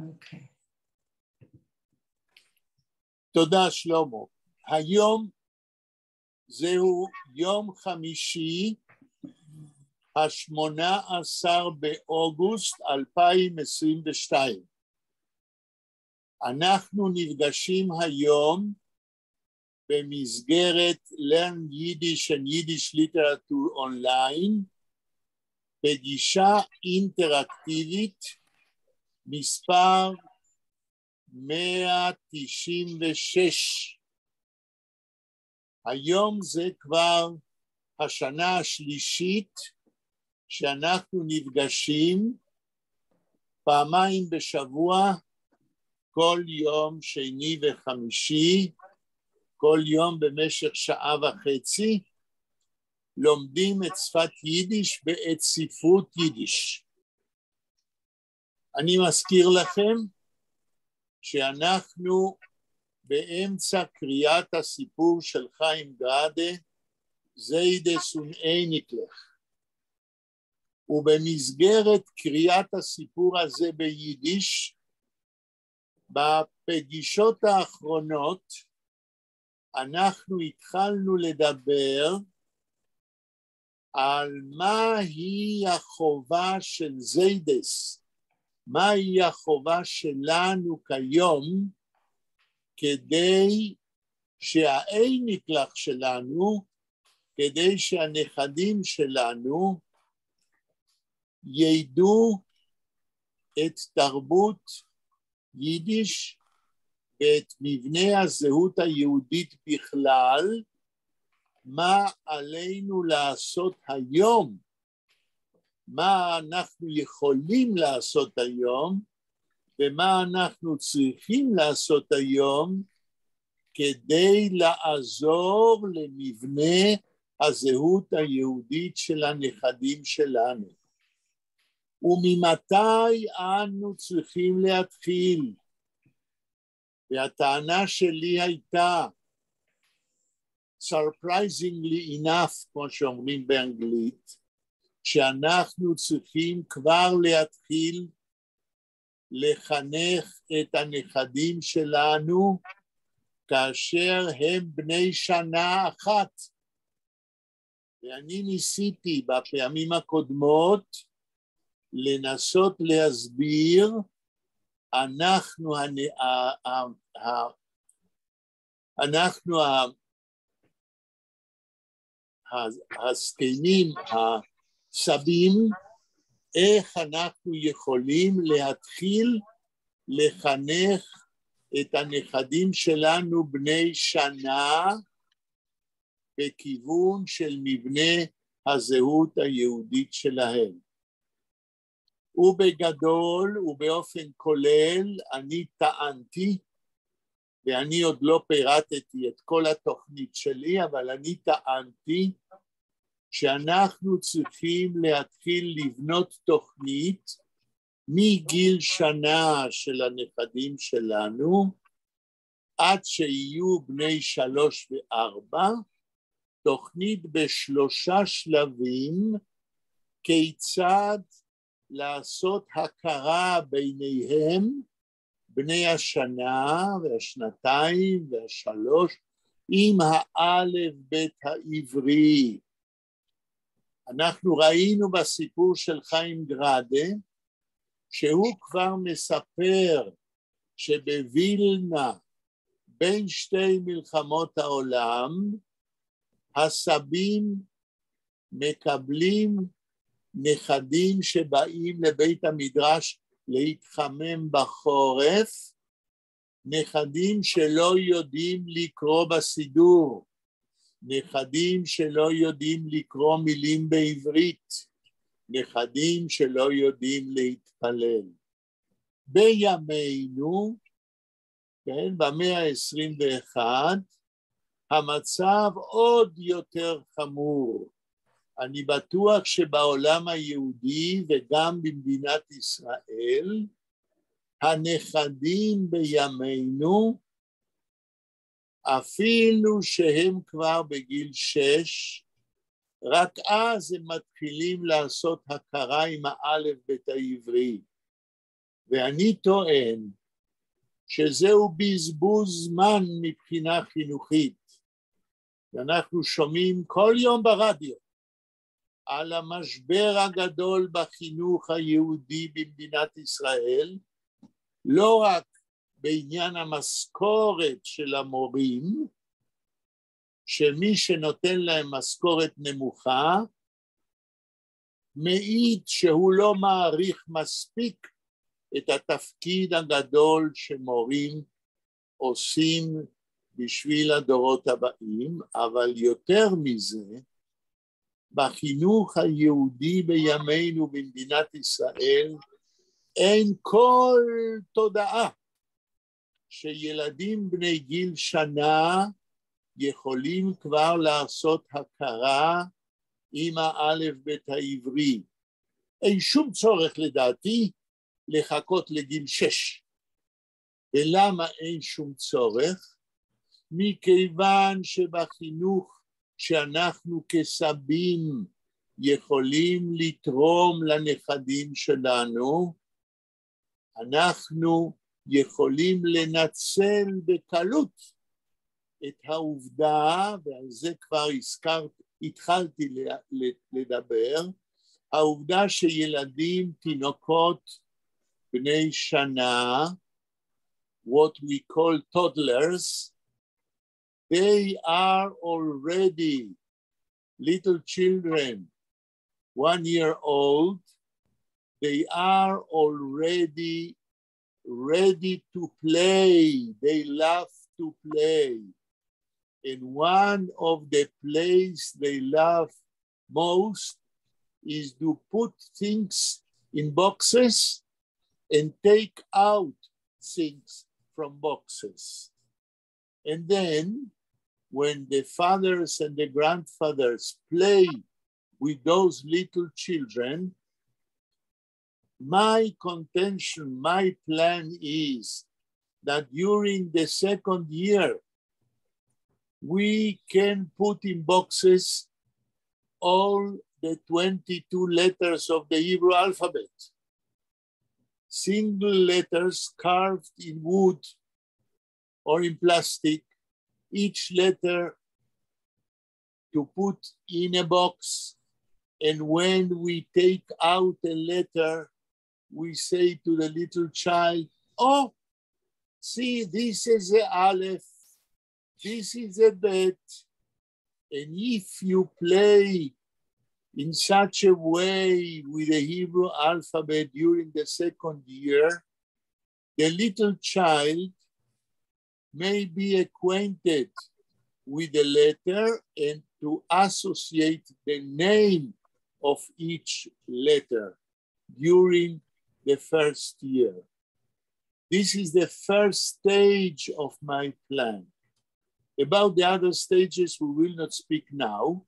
אוקיי. תודה, שלמה. היום זהו יום חמישי, ה-18 באוגוסט 2022. אנחנו נפגשים היום במסגרת Learn Yiddish and Yiddish Literature Online בגישה אינטראקטיבית מספר 196. היום זה כבר השנה השלישית שאנחנו נפגשים פעמיים בשבוע, כל יום שני וחמישי, כל יום במשך שעה וחצי, לומדים את שפת יידיש ואת ספרות יידיש. אני מזכיר לכם שאנחנו באמצע קריאת הסיפור של חיים גראדה, זיידעס און אייניקלעך. ובמסגרת קריאת הסיפור הזה ביידיש, בפגישות האחרונות אנחנו התחלנו לדבר על מהי החובה של זיידעס, מהי החובה שלנו כיום כדי שהאייניקלעך שלנו, כדי שהנכדים שלנו ידעו את תרבות יידיש ואת מבנה הזהות היהודית בכלל, מה עלינו לעשות היום, מה אנחנו יכולים לעשות היום ומה אנחנו צריכים לעשות היום כדי לעזור למבנה הזהות היהודית של הנכדים שלנו. וממתי אנו צריכים להתחיל? והטענה שלי הייתה, surprisingly enough, כמו שאומרים באנגלית, שאנחנו צריכים כבר להתחיל לחנך את הנכדים שלנו כאשר הם בני שנה אחת. ואני ניסיתי בפעמים הקודמות לנסות להסביר, אנחנו הזקנים, הסבים, איך אנחנו יכולים להתחיל לחנך את הנכדים שלנו בני שנה בכיוון של מבנה הזהות היהודית שלהם. ובגדול ובאופן כולל אני טענתי, ואני עוד לא פירטתי את כל התוכנית שלי, אבל אני טענתי שאנחנו צריכים להתחיל לבנות תוכנית מגיל שנה של הנכדים שלנו עד שיהיו בני 3 ו-4, תוכנית בשלושה שלבים כיצד לעשות הכרה ביניהם, בני השנה והשנתיים והשלוש, עם האלף בית העברי. אנחנו ראינו בסיפור של חיים גראדה, שהוא כבר מספר שבווילנה בין שתי מלחמות העולם, הסבים מקבלים נכדים שבאים לבית המדרש להתחמם בחורף, נכדים שלא יודעים לקרוא בסידור, נכדים שלא יודעים לקרוא מילים בעברית, נכדים שלא יודעים להתפלל. בימינו, כן, במאה ה-21, המצב עוד יותר חמור. אני בטוח שבעולם היהודי וגם במדינת ישראל, הנכדים בימינו, אפילו שהם כבר בגיל 6, רק אז הם מתחילים לעשות הכרה עם האלף בית העברי. ואני טוען שזהו בזבוז זמן מבחינה חינוכית. ואנחנו שומעים כל יום ברדיו על המשבר הגדול בחינוך היהודי במדינת ישראל, לא רק בעניין המשכורת של המורים, שמי שנותן להם משכורת נמוכה, מעיד שהוא לא מעריך מספיק את התפקיד הגדול שמורים עושים בשביל הדורות הבאים, אבל יותר מזה, בחינוך היהודי בימינו במדינת ישראל אין כל תודעה שילדים בני גיל שנה יכולים כבר לעשות הכרה עם האלף בית העברי. אין שום צורך לדעתי לחכות לגיל 6. ולמה אין שום צורך? מכיוון שבחינוך שאנחנו כסבים יכולים לתרום לנכדים שלנו, אנחנו יכולים לנצל בקלות את העובדה, ועל זה כבר הזכרת, התחלתי לדבר, העובדה שילדים, תינוקות בני שנה, what we call toddlers, they are already little children, 1 year old, they are already ready to play. They love to play. And one of the plays they love most is to put things in boxes and take out things from boxes. And then when the fathers and the grandfathers play with those little children, my contention, my plan is that during the second year, we can put in boxes all the 22 letters of the Hebrew alphabet. Single letters carved in wood or in plastic, each letter to put in a box. And when we take out a letter, we say to the little child, "Oh, see, this is the Aleph, this is a Bet." And if you play in such a way with the Hebrew alphabet during the second year, the little child may be acquainted with the letter and to associate the name of each letter during the first year. This is the first stage of my plan. About the other stages, we will not speak now.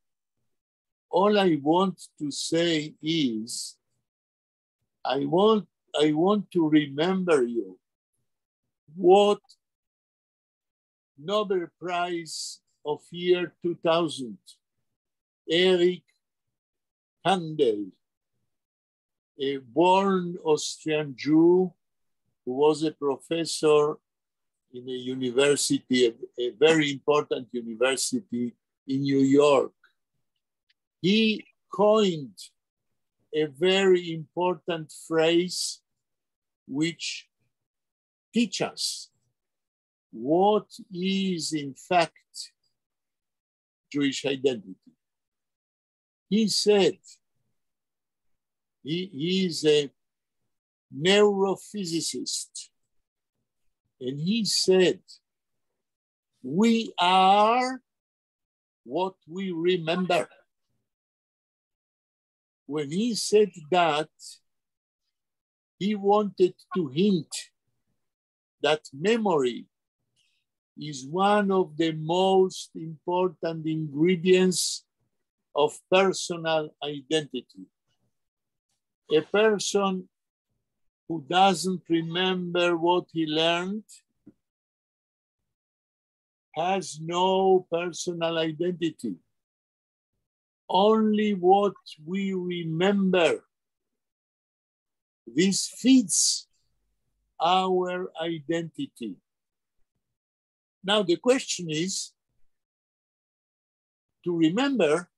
All I want to say is, I want to remember you what Nobel Prize of year 2000, Eric Kandel, a born Austrian Jew who was a professor in a university, a very important university in New York. He coined a very important phrase which teach us what is in fact Jewish identity. He said, he is a neurophysicist, and he said, "We are what we remember." When he said that, he wanted to hint that memory is one of the most important ingredients of personal identity. A person who doesn't remember what he learned has no personal identity. Only what we remember, this feeds our identity. Now, the question is to remember,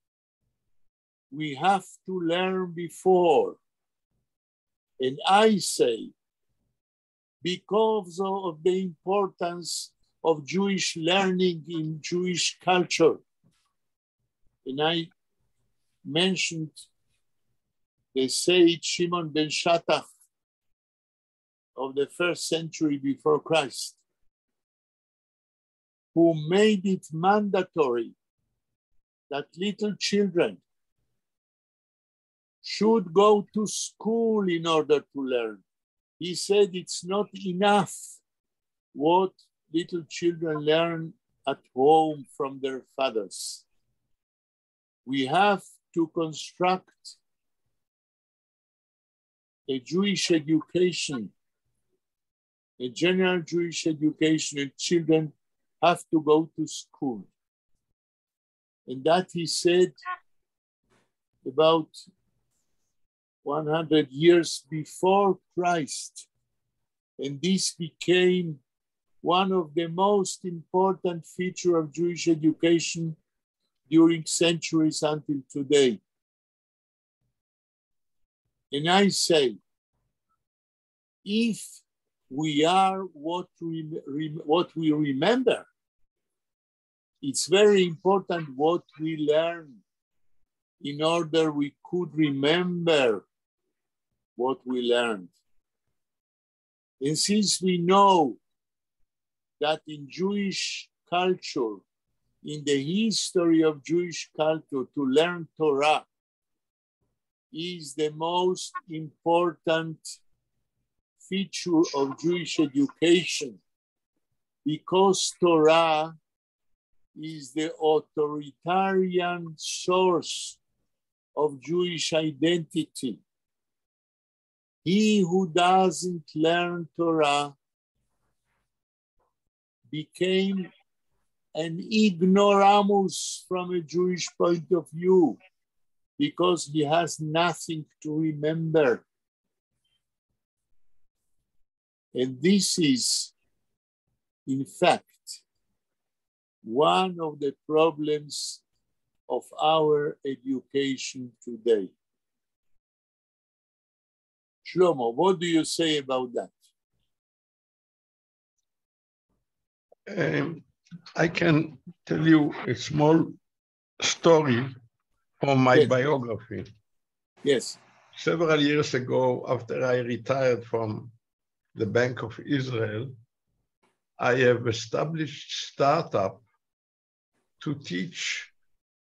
we have to learn before. And I say, because of the importance of Jewish learning in Jewish culture, and I mentioned the sage Shimon ben Shatach of the first century before Christ, who made it mandatory that little children should go to school in order to learn. He said it's not enough what little children learn at home from their fathers. We have to construct a Jewish education, a general Jewish education, and children have to go to school. And that he said about 100 years before Christ. And this became one of the most important feature of Jewish education during centuries until today. And I say, if we are what we remember, it's very important what we learn in order we could remember what we learned. And since we know that in Jewish culture, in the history of Jewish culture, to learn Torah is the most important feature of Jewish education, because Torah is the authoritarian source of Jewish identity. He who doesn't learn Torah became an ignoramus from a Jewish point of view, because he has nothing to remember. And this is, in fact, one of the problems of our education today. Shlomo, what do you say about that? I can tell you a small story from my biography. Yes. Several years ago, after I retired from the Bank of Israel, I have established startup to teach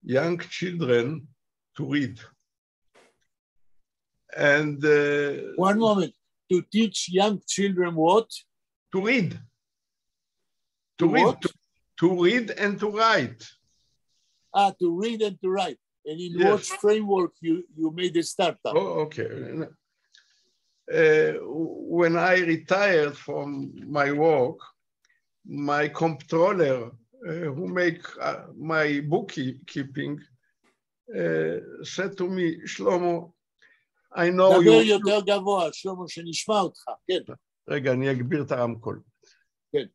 young children to read. And one moment, to teach young children what? To read. To read, to read and to write. Ah, to read and to write. And in what framework you made a startup? Oh, okay. When I retired from my work, my comptroller, who make my bookkeeping, said to me, Shlomo, I know you... דבר יותר גבוה, שלמה, שנשמע אותך, כן. רגע, אני אגביר את הרמקול. כן.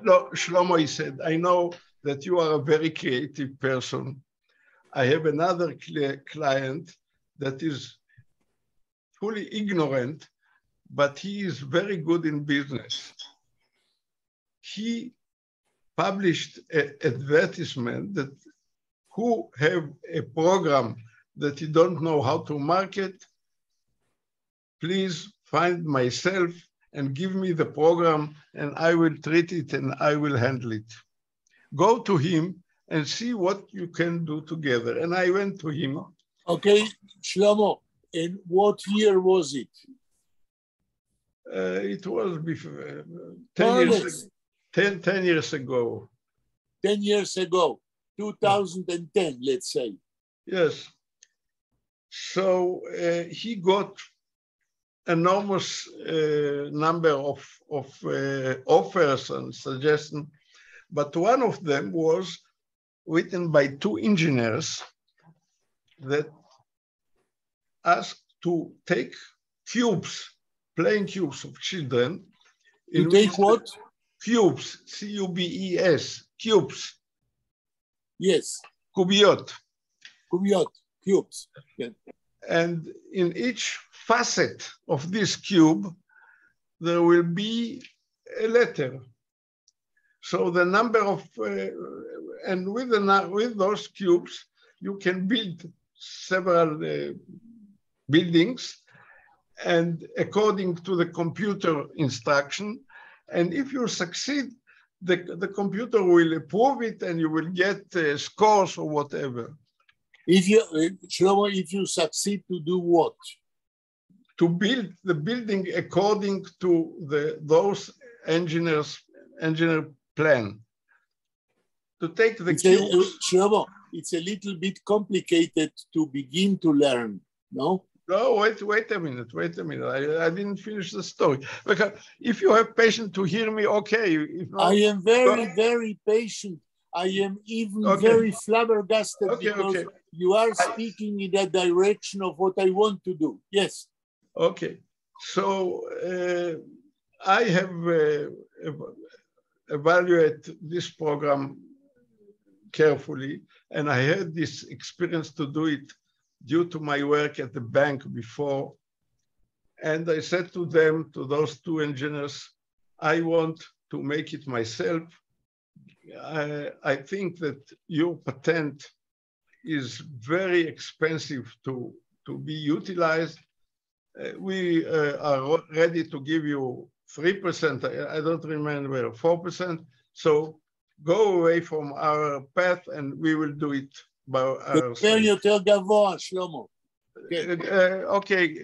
לא, Shlomo, he said, I know that you are a very creative person. I have another client that is fully ignorant, but he is very good in business. He published an advertisement that who have a program that you don't know how to market, please find myself and give me the program and I will treat it and I will handle it. Go to him and see what you can do together. And I went to him. Okay, Shlomo, and what year was it? It was before, 10 years, 10 years ago. 10 years ago, 2010, let's say. Yes. So he got enormous number of offers and suggestions, but one of them was written by two engineers that asked to take cubes, playing cubes of children. You take what? Cubes, C-U-B-E-S, cubes. Yes. קוביות. קוביות, cubes. Yeah. And in each facet of this cube, there will be a letter. So the number of, and with those cubes, you can build several buildings, and according to the computer instruction, and if you succeed, the computer will approve it and you will get scores or whatever. If you, Shlomo, if you succeed to do what? To build the building according to those engineer plan. To take the It's cubes. Shlomo, it's a little bit complicated to begin to learn, no? No, wait a minute, wait a minute. I didn't finish the story. Because if you have patience to hear me, okay. If not, I am very, very patient. I am even very flabbergasted because you are speaking in that direction of what I want to do. Yes. Okay. So I have evaluated this program carefully, and I had this experience to do it due to my work at the bank before. And I said to them, to those two engineers, I want to make it myself. I think that your patent is very expensive to be utilized. We are ready to give you 3%, I don't remember, 4%. So go away from our path and we will do it by ourselves. דבר יותר גבוה, שלמה. כן. Okay,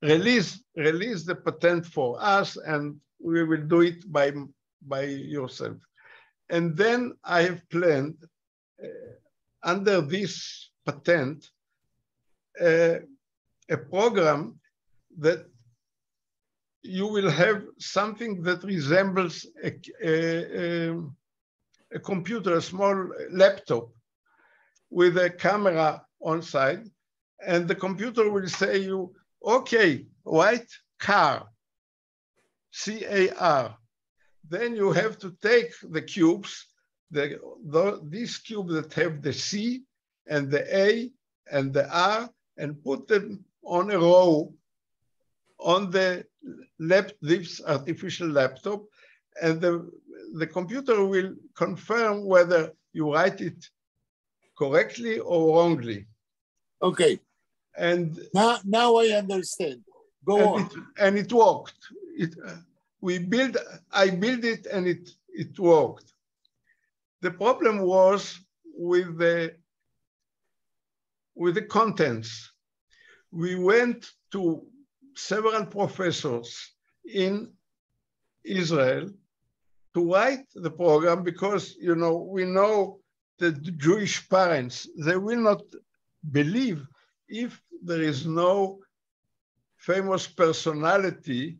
release the patent for us and we will do it by yourself. And then I have planned under this patent a program that you will have something that resembles a computer, a small laptop with a camera on side, and the computer will say you, okay, write car, C-A-R. Then you have to take the cubes, this cube that have the C and the A and the R, and put them on a row on the left, this artificial laptop, and the computer will confirm whether you write it correctly or wrongly. Okay. And now I understand. Go on. And it worked. I built it and it worked. The problem was with the contents. We went to several professors in Israel to write the program because we know that the Jewish parents, they will not believe if there is no famous personality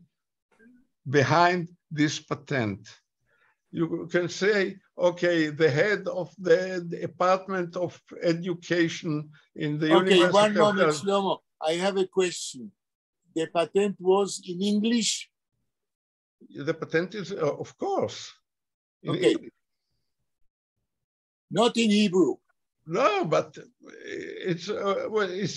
behind this patent. You can say, okay, the head of the Department of Education in the Okay, University one of moment, Tel Shlomo. I have a question. The patent was in English? The patent is, of course. In Okay. English. Not in Hebrew. No, but it's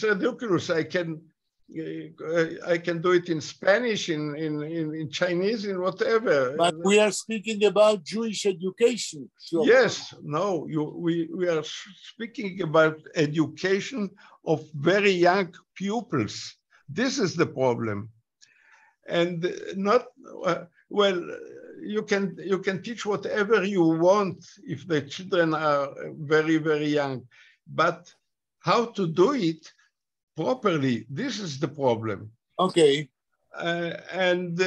ridiculous. I can do it in Spanish, in Chinese, in whatever. But we are speaking about Jewish education. So. Yes, no, we are speaking about education of very young pupils. This is the problem. And not, well, you can teach whatever you want if the children are very, very young, but how to do it properly, this is the problem. Okay. And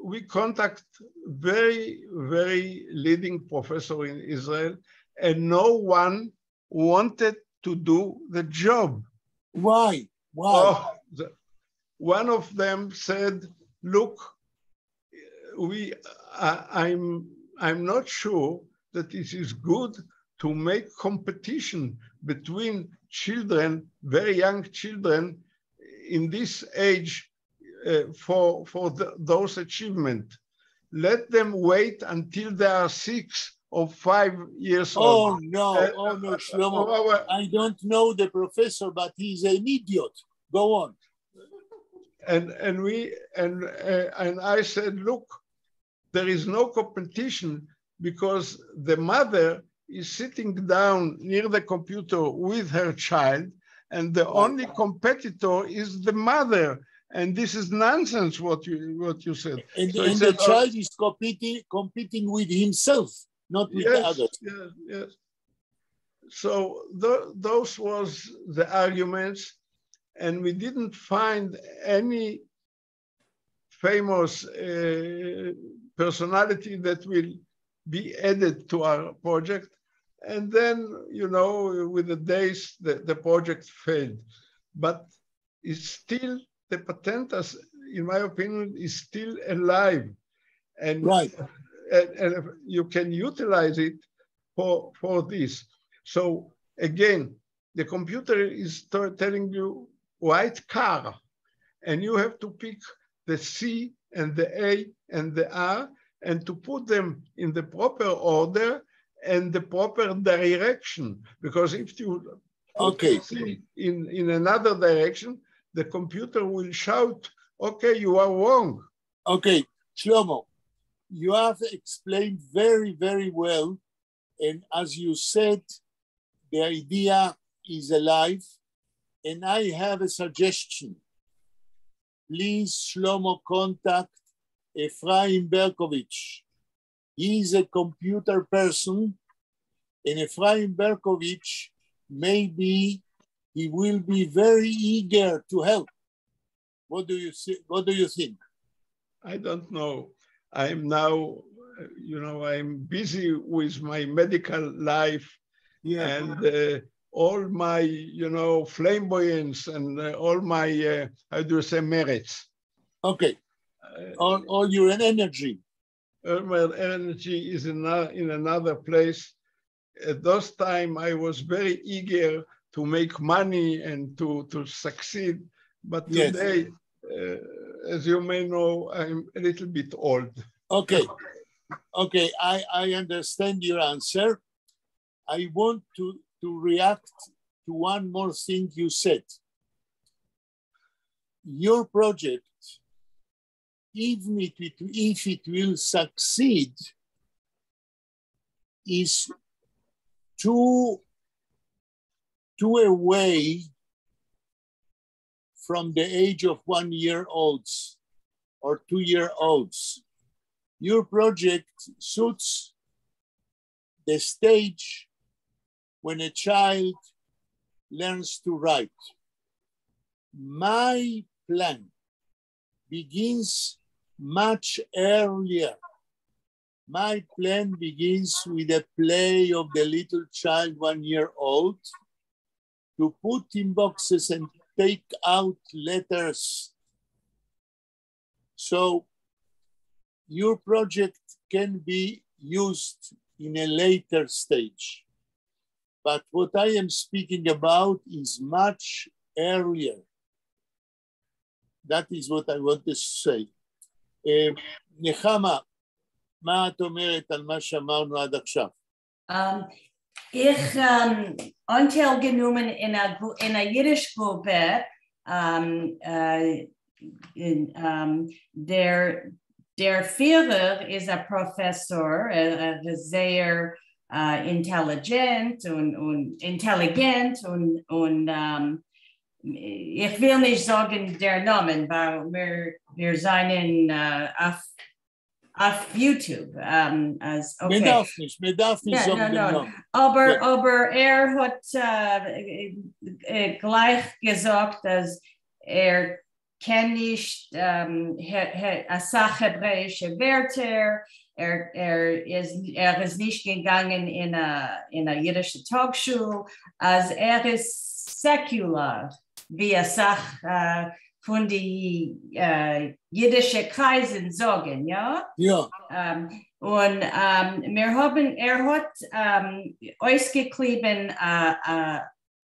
we contact very, very leading professor in Israel, and no one wanted to do the job. Why? Why? One of them said, look, I'm not sure that it is good to make competition between children, very young children, in this age for those achievement. Let them wait until they are 6 or 5 years Oh old. no, oh no, Shlomo. I don't know the professor, but he's an idiot. Go on. And I said, "Look, there is no competition because the mother is sitting down near the computer with her child, and the only competitor is the mother. And this is nonsense, what you said." And, So he and said, the child is competing with himself, not with others. Yes. So those was the arguments, and we didn't find any famous personality that will be added to our project. And then, with the days, the project failed. But it's still, the patent, as, in my opinion, is still alive. And, and you can utilize it for this. So again, the computer is telling you white car, and you have to pick the C and the A and the R and to put them in the proper order and the proper direction. Because if you put C in another direction, the computer will shout, "Okay, you are wrong." Okay, Shlomo, you have explained very, very well. And as you said, the idea is alive. And I have a suggestion. Please, Shlomo, contact Ephraim Berkovich. He's a computer person, and Ephraim Berkovich, maybe he will be very eager to help. What do you see? What do you think? I don't know. I'm now, I'm busy with my medical life and all my flamboyance and all my, how do you say, merits. Okay. All your energy. All my energy is in another place. At those time, I was very eager to make money and to succeed. But today, as you may know, I'm a little bit old. Okay, I understand your answer. I want to react to one more thing you said. Your project, even if it will succeed, is too away from the age of 1 year olds or 2 year olds. Your project suits the stage when a child learns to write. My plan begins much earlier. My plan begins with a play of the little child 1 year old to put in boxes and take out letters. So your project can be used in a later stage. But what I am speaking about is much earlier. That is what I want to say. נחמה, מה את אומרת על מה שאמרנו עד עכשיו? איך אָנטייל גענומען אין אַ ייִדיש־גרופּע, אין, דער פֿירער איז אַ פּראָפֿעסאָר, ער איז זייער אינטעליגענט און אינטעליגענט און איך וויל נישט זאָגן דער נאָמען, ווײַל מיר זײַנען אויף YouTube. אַז, okay. מע דאַרף נישט, מע דאַרף נישט זאָגן no, דעם no. נאָמען. אָבער ער האָט גלײַך געזאָגט, אַז ער קען נישט אַ סך העברעיִשע ווערטער, ער איז נישט געגאַנגען אין אַ ייִדישע טאָגשול, אַז ער איז סעקולער, ווי אַ סך פֿון די ייִדישע קרײַזן זאָגן, יאָ? יאָ. און מיר האָבן, ער האָט אויסגעקליבן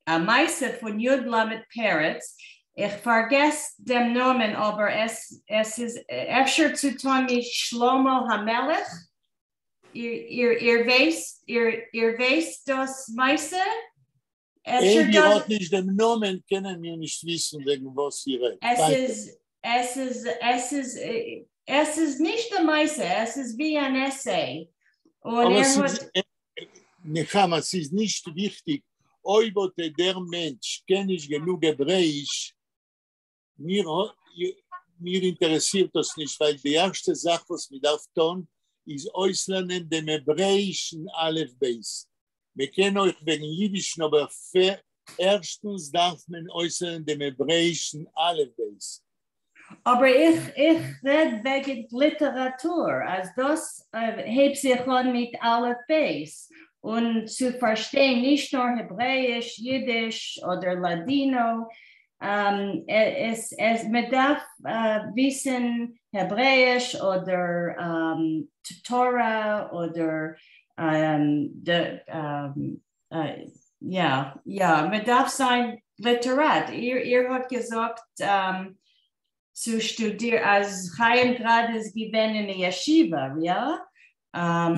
אַ מעשׂה פֿון יוד למד פרץ. איך פֿאַרגעס דעם נאָמען, אָבער עס, עס איז אפֿשר צו טאָן מיט שלמה המלך? איר ווייסט, איר ווייסט דאָס מעשׂה? אפֿשר אויב איר האָט נישט דעם נאָמען, קענען מיר נישט וויסן וועגן וואָס איר רעדט. עס איז, עס איז, עס איז, עס איז נישט אַ מעשׂה, עס איז ווי אַן essay. און ער האָט. נחמה, ס'איז נישט וויכטיג אויב אָט דער מענטש קען נישט גענוג העברעיש, מיר מיר אינטערעסירט דאס נישט, ווייל די ערשטע זאך וואס מען דארף טון איז אויסלערנען דעם העברעישן אלף בית. מען קען אויך וועגן יידישן, אבער ערשטנס דארף מען אויסלערנען דעם העברעישן אלף בית. אבער איך איך רעד וועגן ליטעראטור, אז דאס הייבט זיך אן מיט אלף בית, און צו פארשטיין נישט נאר העברעיש, יידיש אדער לאדינא, עס עס מען דארף וויסן העברעיש אדער תורה אדער יא יא מען דארף זיין ליטעראט, איר האט געזאגט צו שטודירן אז חיים גראדע איז געווען אין א ישיבה, יא?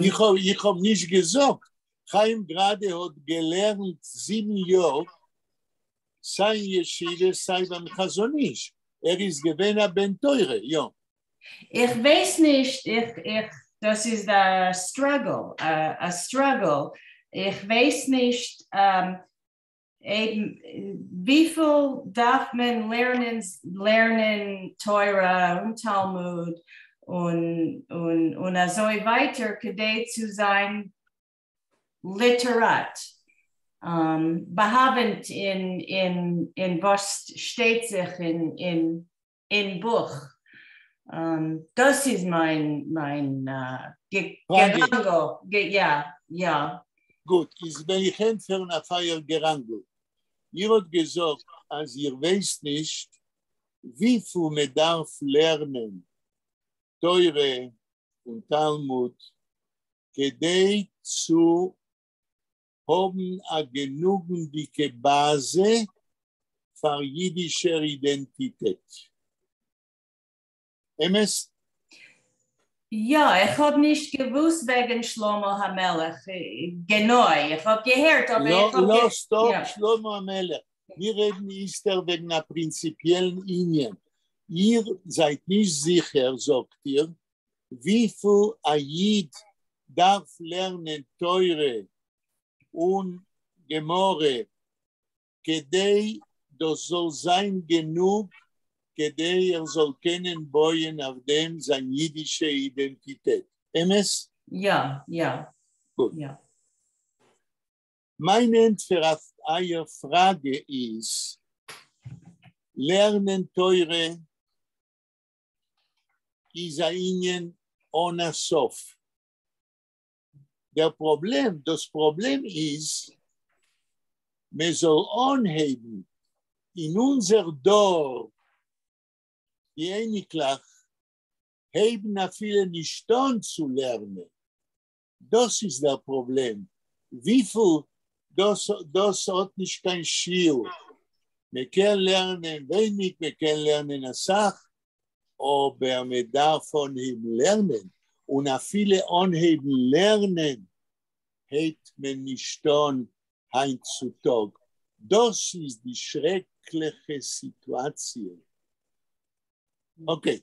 איך האב איך האב נישט געזאגט, חיים גראדע האט געלערנט 7 יאר סיי אין ישיבה סיי ביים חזון איש, ער איז געווען א בן תורה, יא. איך ווייס נישט, איך איך דאס איז א struggle, א struggle, איך ווייס נישט אויב וויפיל דארף מען לערנען לערנען תורה און תלמוד און און און אזוי ווייטער כדי צו זיין ליטעראט, באהאוונט אין אין אין וואס שטייט זיך אין אין אין בוך. דאס איז מיין מיין געראנגל, יא יא. גוט, איז וועל איך ענטפערן אויף אייער געראנגל. איר האט געזאגט אז איר ווייסט נישט וויפיל מען דארף לערנען תורה און תלמוד כדי צו האבן א גענוגנדיקע באזע פאר יידישער אידענטיטעט. אמת? יא, איך האב נישט געוואוסט וועגן שלמה המלך, גענוי, איך האב געהערט, אבער איך האב. לא, stop, שלמה המלך. מיר רעדן איצטער וועגן א פרינציפיעלן ענין. איר זייט נישט זיכער, זאגט איר, וויפיל א ייד דארף לערנען תורה און גמרא, כדי דאס זאל זיין גענוג, כדי ער זאל קענען בויען אויף דעם זיין יידישע אידענטיטעט. אמת? יא, יא. גוט. יא. מיין ענטפער אויף אייער פראגע איז, לערנען תורה איז אן ענין אן א סוף. דער פראבלעם, דאס פראבלעם איז, מען זאל אנהייבן אין אונזער דור, די אייניקלעך הייבן אפילו נישט אן צו לערנען. דאס איז דער פראבלעם. וויפיל דאס, דאס האט נישט קיין שיעור. מען קען לערנען ווייניג, מען קען לערנען א סך, אבער מען דארף אנהייבן לערנען. און אפילו אנהייבן לערנען, הייבט מען נישט אן היינט צו טאג. דאס איז די שרעקליכע סיטואציע. Okay,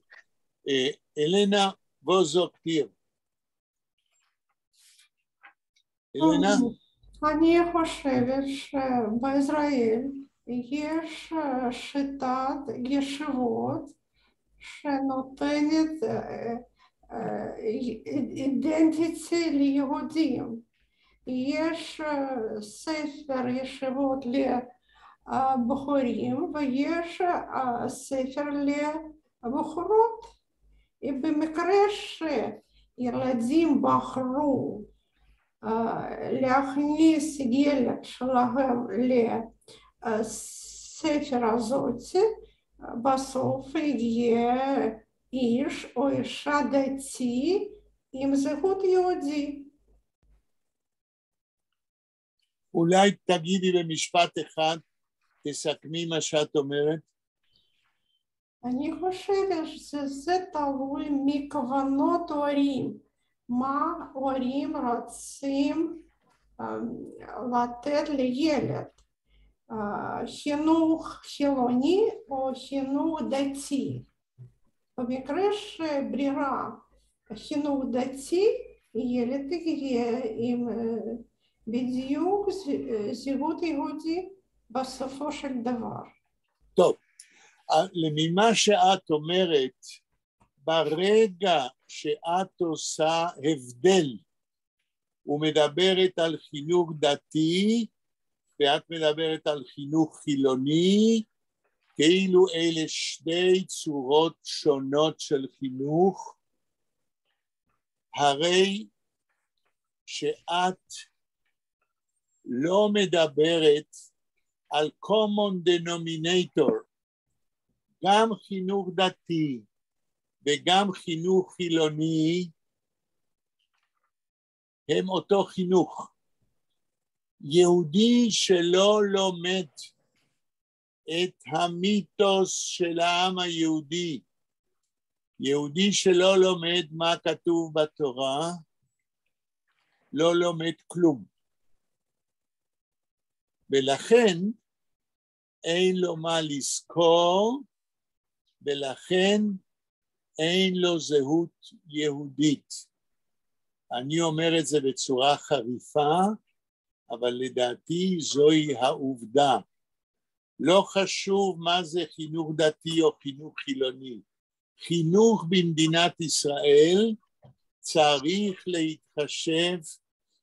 אלנה, וואס זאגט איר? אלנה? אני חושבת שבישראל יש שיטת ישיבות שנותנת identity ליהודים. יש ספר ישיבות לבחורים ויש ספר לבחורות. במקרה שילדים בחרו להכניס ילד שלהם לספר הזאת, בסוף יהיה איש או אישה דתי עם זהות יהודי. אולי תגידי במשפט אחד, תסכמי מה שאת אומרת. אני חושבת שזה תלוי מכוונות הורים. מה הורים רוצים לתת לילד? חינוך חילוני או חינוך דתי? במקרה שברירה חינוך דתי, ילד יהיה עם בדיוק זהות יהודית בסופו של דבר. טוב, ממה שאת אומרת, ברגע שאת עושה הבדל ומדברת על חינוך דתי ואת מדברת על חינוך חילוני, כאילו אלה שתי צורות שונות של חינוך, הרי שאת לא מדברת על common denominator, גם חינוך דתי וגם חינוך חילוני הם אותו חינוך. יהודי שלא לומד את המיתוס של העם היהודי, יהודי שלא לומד מה כתוב בתורה, לא לומד כלום. ולכן אין לו מה לזכור, ולכן אין לו זהות יהודית. אני אומר את זה בצורה חריפה, אבל לדעתי זוהי העובדה. לא חשוב מה זה חינוך דתי או חינוך חילוני. חינוך במדינת ישראל צריך להתחשב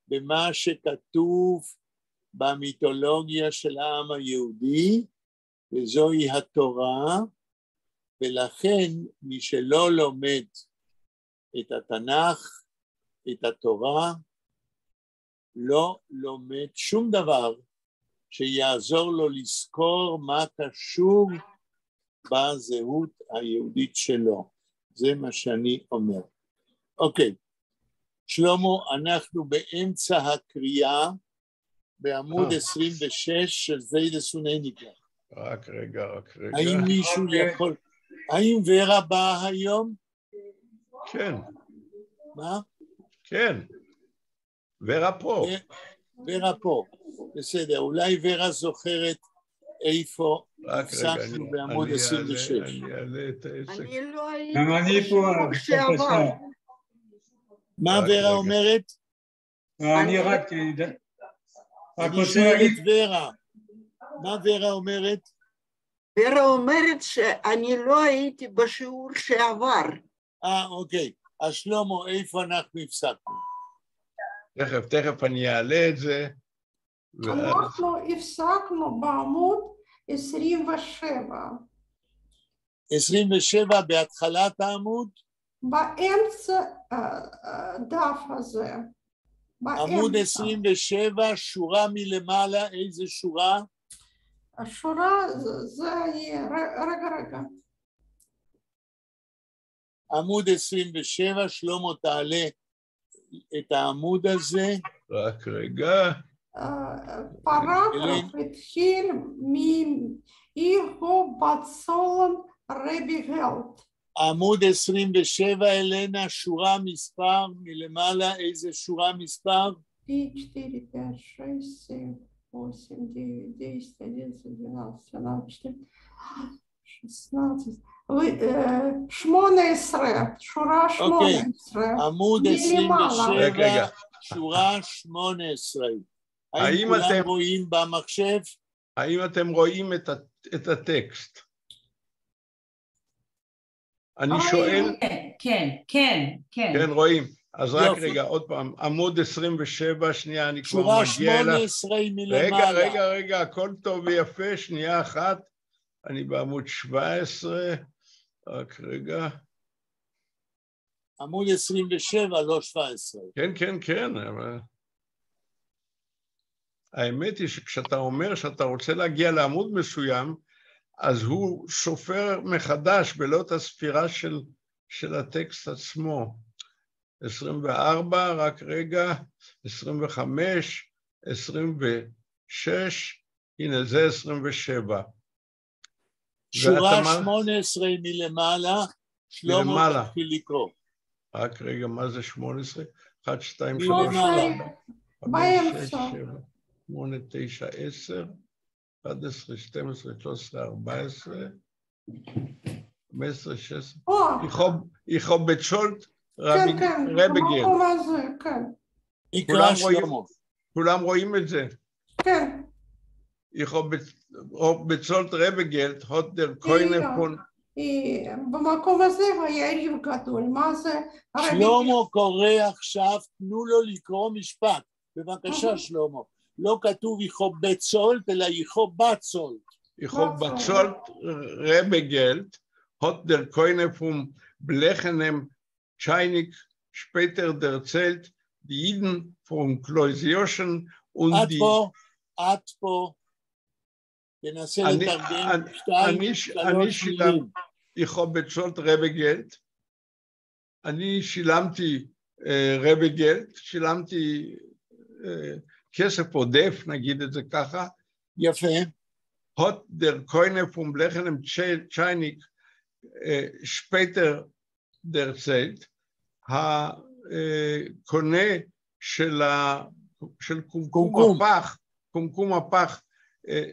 במה שכתוב במיתולוגיה של העם היהודי, וזוהי התורה, ולכן מי שלא לומד את התנ"ך, את התורה, לא לומד שום דבר שיעזור לו לזכור מה קשור בזהות היהודית שלו. זה מה שאני אומר. אוקיי, שלמה, אנחנו באמצע הקריאה, בעמוד 26 של זיידעס און אייניקלעך. רק רגע, רק רגע. האם מישהו יכול... האם ורה באה היום? כן. מה? כן. ורה פה. ורה פה, בסדר. אולי ורה זוכרת איפה הפסקנו בעמוד 26. אני אעלה את העסק. אני לא הייתי גם אני פה, בשיעור שעבר. בבקשה. מה רק ורה רגע. אומרת? אני רק רק אני רוצה שואל להגיד, את ורה. מה ורה אומרת? ורה אומרת שאני לא הייתי בשיעור שעבר. אוקיי. אז שלמה, איפה אנחנו הפסקנו? תכף, תכף אני אעלה את זה. ואז... אנחנו הפסקנו בעמוד 27. 27 בהתחלת העמוד? באמצע הדף הזה. עמוד באמצע. 27, שורה מלמעלה, איזה שורה? השורה זה יהיה, רגע רגע. עמוד 27, שלמה תעלה את העמוד הזה. רק רגע. פרגרף התחיל מ"איהו בצולן רבי גלט". עמוד 27, אלנה, שורה מספר מלמעלה, איזה שורה מספר? 3, 4, 5, 6, 7, 8, 9, 10, 11, 12, 13, 16, 18, שורה 18. עמוד מלמעלה. 27, רגע, רגע. שורה 18. האם האם כולם אתם- רואים במחשב? האם אתם רואים את הטקסט? אני שואל... כן, כן, כן, כן. כן, רואים. אז רק יופי. רגע, עוד פעם, עמוד 27, שנייה, אני כבר שורה מגיע אליך. 18 רגע, מלמעלה. רגע, רגע, הכל טוב ויפה, שנייה אחת. אני בעמוד 17, רק רגע. עמוד 27, לא 17. כן, כן, כן, אבל... האמת היא שכשאתה אומר שאתה רוצה להגיע לעמוד מסוים, אז הוא סופר מחדש ולא את הספירה של הטקסט עצמו. 24, רק רגע, 25, 26, הנה זה 27. שורה 18 מלמעלה, שלמה מלמעלה. תתחיל לקרוא. רק רגע, מה זה 18? 1, 2, 3, מלמעלה. 4, 5, 6, באמצע. 7, 8, 9, 10, 11, 12, 13, 14, 15, 16. או, איך האָב באַצאָלט כן, כן, רבי־געלט. במקום הזה, כן, תקרא כולם רואים? שלמה. כולם רואים את זה. כן, איך האָב באַצאָלט רבי־געלט, האָט דער קונה יא. פֿון במקום הזה היה ריב גדול, מה זה? רבי- שלמה קורא עכשיו, תנו לו לקרוא משפט. בבקשה, שלמה. לא כתוב איך האָב באַצאָלט, אלא איך האָב באַצאָלט. איך האָב באַצאָלט רבי־געלט, האָט דער קונה פֿון בלעכענעם טשײַניק שפּעטער דערציילט, די ייִדן פֿון קלויז ישן און עד די פה, עד פה. תנסה לתרגם שתיים, אני שלוש שילם- מילים. איך האָב באַצאָלט רבי־געלט. אני שילמתי רבי־געלט, שילמתי כסף עודף, נגיד את זה ככה. יפה. האָט דער קונה פֿון בלעכענעם טשײַניק שפּעטער דערציילט, הקונה של קומקום קומקום. הפח, קומקום הפח,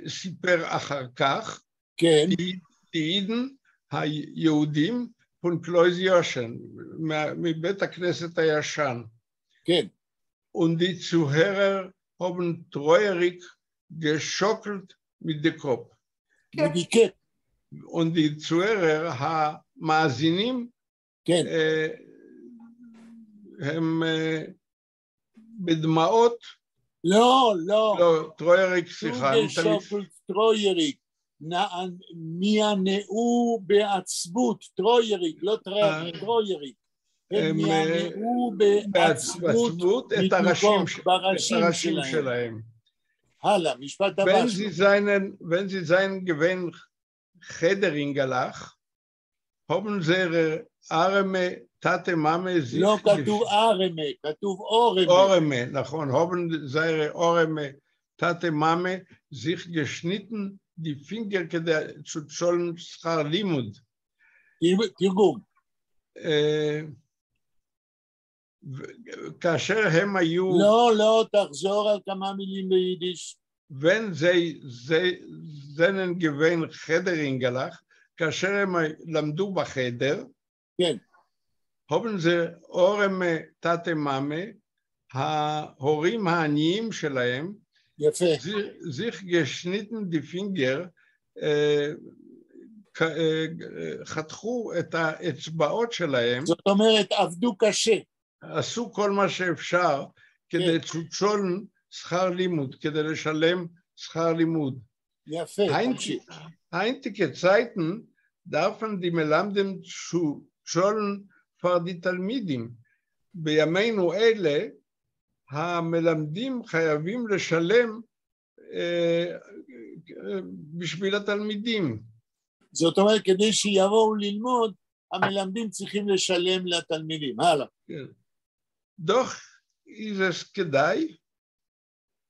סיפר אחר כך, די ייִדן היהודים פֿון קלויז ישן, מבית הכנסת הישן. און די צוהערער האָבן טרויעריק געשאָקלט מיט די קאָפּ. מיט די קעפּ. און די צוהערער, המאזינים, הם בדמעות. לא, לא. לא, טרויעריק, סליחה. אני תמיד געשאָקלט טרויעריק. נענעו בעצבות, טרויעריק, לא טרויעריק. הם נענעו בעצבות בעצבות את הראשים בראשים את הראשים שלהם. שלהם. הלאה, משפט הבא. ווען זיי זײַנען, ווען זיי זײַנען געווען חדר־ייִנגעלעך, האָבן זייערע אָרעמע טאַטע־מאַמע זיך לא כתוב אָרעמע, כתוב אָרעמע. אָרעמע, נכון, האָבן זייערע אָרעמע טאַטע־מאַמע זיך געשניטן די פֿינגער כּדי צו צאָלן שכר לימוד. תרגום. כאשר הם היו לא, לא, תחזור על כמה מילים ביידיש. ווען זיי זײַנען געווען חדר־ייִנגעלעך, כאשר הם למדו בחדר, האָבן זייערע אָרעמע טאַטע־מאַמע, ההורים העניים שלהם, זיך געשניטן די פֿינגער, חתכו את האצבעות שלהם. זאת אומרת, עבדו קשה. עשו כל מה שאפשר כדי צו צאָלן שכר לימוד, כדי לשלם שכר לימוד. יפה, תמשיך. הײַנטיקע צײַטן דאַרפֿן די מלמדים צו צאָלן פֿאַר די תלמידים. בימינו אלה, המלמדים חייבים לשלם בשביל התלמידים. זאת אומרת, כדי שיבואו ללמוד, המלמדים צריכים לשלם לתלמידים. הלאה. כן. דאָך איז עס כּדאַי,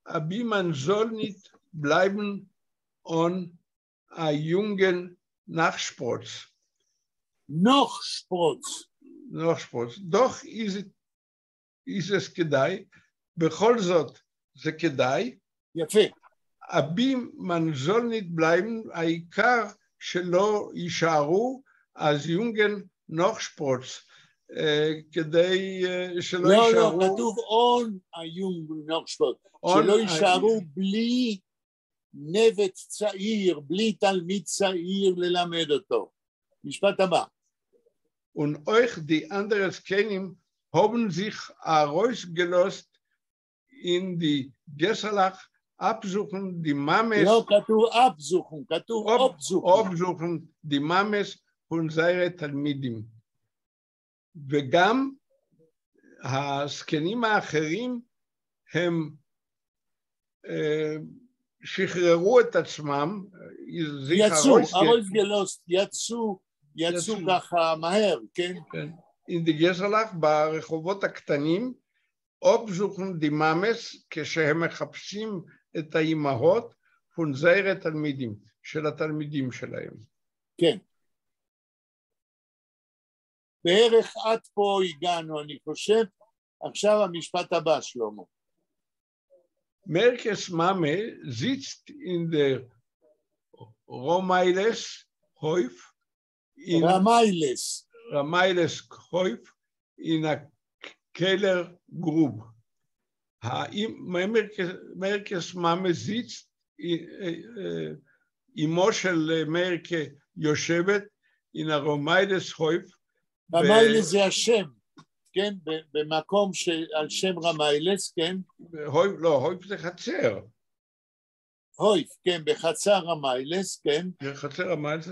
אַבי מען זאָל ניט בלײַבן אָן אַ יונגן נאָכשפּראָץ. נאָכשפּראָץ. נאָכשפּראָץ. דאָך איז עס כּדאַי, בכל זאת זה כדאי. יפה. אַבי מען זאָל ניט בלײַבן, העיקר שלא יישארו אַ יונגן נאָכשפּראָץ, כדי שלא לא, יישארו לא, כתוב אָן אַ יונגן נאָכשפּראָץ, שלא יישארו בלי נבט צעיר, בלי תלמיד צעיר ללמד אותו. משפט הבא. און אויך די אַנדערע זקנים האָבן זיך אַרויסגעלאָזט אין די געסלעך אָפּזוכן די מאַמעס לא כתוב אָפּזוכן, כתוב אָפּזוכן. אָפּזוכן די מאַמעס פֿון זייערע תלמידים. וגם הזקנים האחרים הם שחררו את עצמם, יצאו, אַרויסגעלאָזט, יצאו, יצאו ככה מהר, כן? כן. אין די געסלעך ברחובות הקטנים, אָפּזוכן די מאַמעס, כשהם מחפשים את האימהות, פֿון זייערע תלמידים, של התלמידים שלהם. כן. בערך עד פה הגענו, אני חושב. עכשיו המשפט הבא, שלמה. מאירקעס מאַמע זיצט אין דער ראָמיילעס הויף אין רמיילס. רמיילס הויף אין אַ קעלער גרוב. מאירקעס מאַמע זיצט, אמו של מאירקע יושבת אין הרמיילס הויף. רמיילס זה השם, כן? במקום על שם רמיילס, כן? הויף, לא, הויף זה חצר. הויף, כן, בחצר רמיילס, כן. בחצר רמיילס,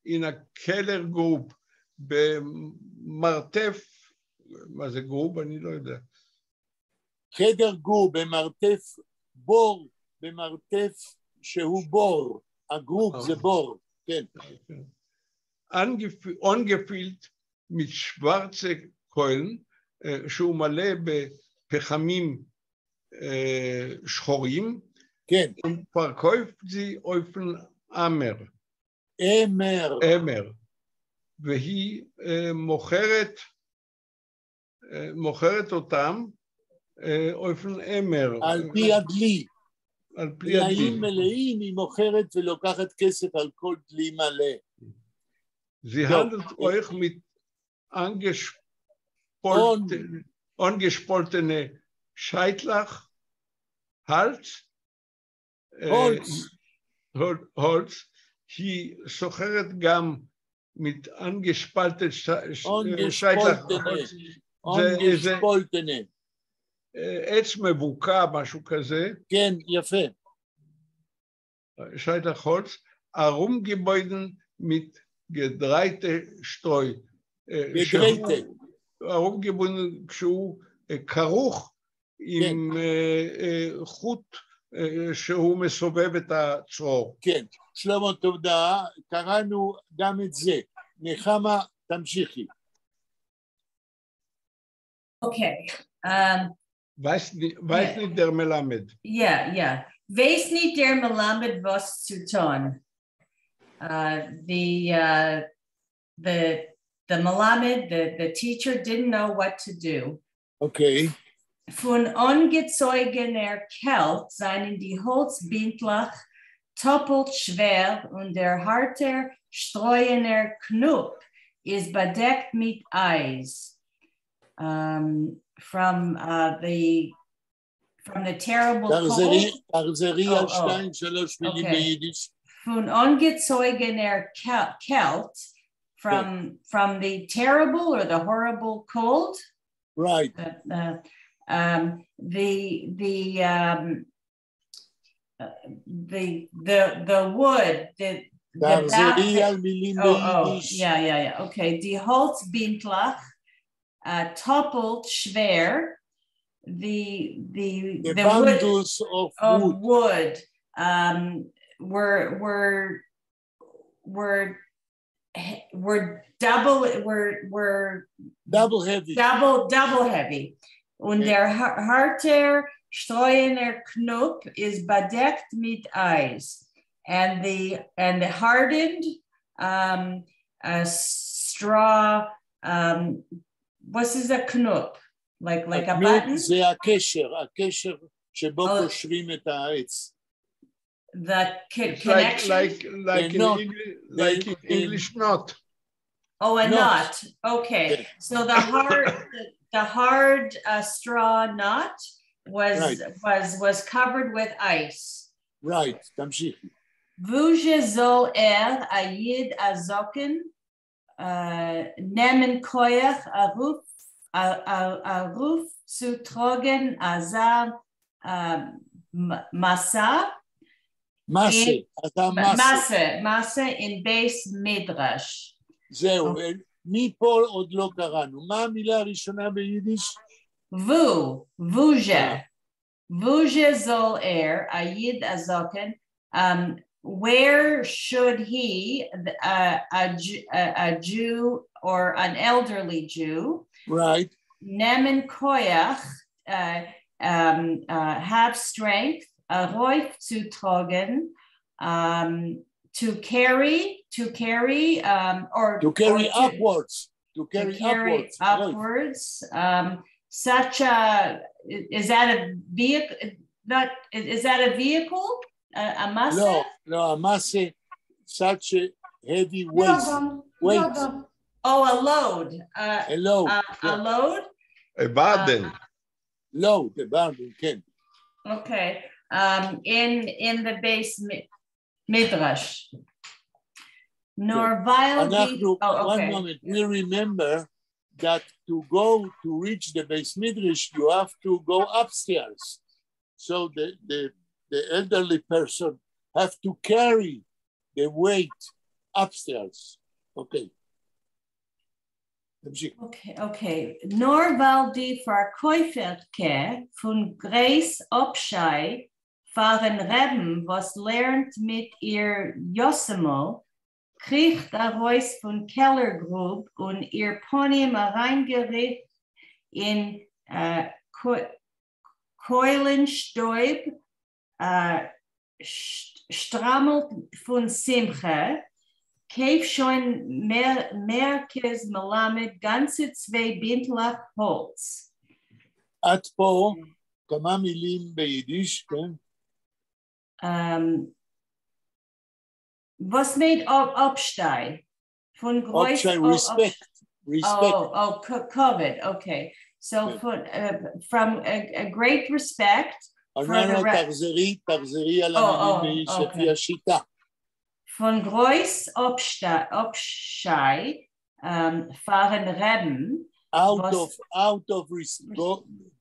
אין אַ קעלער גרוב, במרתף, מה זה גרוב? אני לא יודע. חדר גור במרתף בור, במרתף שהוא בור, הגרוב זה בור, כן. אָנגעפֿילט מיט שוואַרצע קוילן, שהוא מלא בפחמים שחורים, כן. פֿאַרקויפֿט זיי אויפֿן עמער. עמער. עמער. והיא מוכרת אותם אויפֿן עמער. על פי הדלי. על פי הדלי. דליים מלאים היא מוכרת ולוקחת כסף על כל דלי מלא. זי האַנדלט אויך מיט אָנגעשפּאָלטענע שייטלעך, האַלץ, האָלץ. האָלץ, היא סוחרת גם מיט אָנגעשפּאַלטע שייטלעך. אָנגעשפּאָלטענע. עץ מבוקע, משהו כזה. כן, יפה. שייטלעך האָלץ, אַרומגעבונדן מיט געדרייטע שטרוי. געדרייטע. אַרומגעבונדן כשהוא כרוך עם חוט שהוא מסובב את הצרור. כן, שלמה תודה, קראנו גם את זה. נחמה, תמשיכי. אוקיי. ווייסט ניט דער מלמד. Yeah. ווייסט ניט דער מלמד וואָס צו טאָן. The מלמד, the teacher didn't know what to do. Okay. פֿון אָנגעצויגענער קעלט זײַנען די האָלצבינדלעך טאָפּלט שווער און דער האַרטער שטרויענער קנופּ איז באַדעקט מיט אײַז. From the terrible cold. תחזרי על שתיים, שלוש מילים ביידיש. פֿון אָנגעצויגענער קעלט, from the terrible or the horrible cold. Right. The wood, the תחזרי על מילים ביידיש. Yeah. Okay. די האָלצבינדלעך, טאָפּלט שווער, the the bundles wood of wood, wood were double heavy, double heavy. און דער האַרטער שטרויענער קנופּ איז באַדעקט מיט אײַז, and the hardened straw. What is a קנופּ? Like a button? זה הקשר, הקשר שבו קושרים את העץ. The connection? Like in English, like in English knot. Oh, a knot. Okay. So the hard straw knot was was covered with ice. Right, תמשיכי. וווּ זשע זאָל ער, אַ ייִד אַ זקן, נעמען כּוח אַרויפֿצוטראָגן אַזאַ משא? משא, אַזאַ משא. משא אין בית מדרש. זהו, מפה עוד לא קראנו. מה המילה הראשונה ביידיש? וווּ, וווּ זשע. וווּ זשע זאָל ער, אַ ייִד אַ זקן, where should he, a Jew or an elderly Jew, נעמען כּוח, have strength, אַרויפֿצוטראָגן, To carry, or To carry or to, upwards, to to carry carry upwards, right. upwards. Such a, is that a vehicle? Not, is that a vehicle? A משא? לא, לא, המשא, such a heavy weight, Burden, weight. Burden. Oh, a load. A load, A כן. Load? A burden. Load, a burden, כן. Okay. In the בית מדרש. נאָר ווײַל די, אנחנו, oh, one okay. Moment, we remember that to go to reach the בית מדרש, you have to go upstairs. So the elderly person have to carry the weight upstairs. Okay. תמשיך. Okay. נאָר ווײַל די פֿאַרקויפֿערקע פֿון גרויס אָפּשײַ פֿאַרן רבין, וואָס לערנט מיט איר יתומל, קריכט אַרויס פֿון קעלערגרוב און איר פּנים אַרײַנגעריכט אין קוילנשטויב, שטראַמלט פֿון שׂימחה, קויפֿט שוין מאירקעס מלמד גאַנצע צוויי בינטלעך האָלץ. עד פה כמה מילים ביידיש, כן? וואָס מיינט אָפּשײַ? פֿון גרויס אָפּשײַ, respect, respect. Oh, כּבֿוד, okay. So from a great respect לא, for the לא, תחזרי, תחזרי על המילים ביידיש לפי השיטה. פֿון גרויס אָפּשײַ פֿאַרן רבין, Out of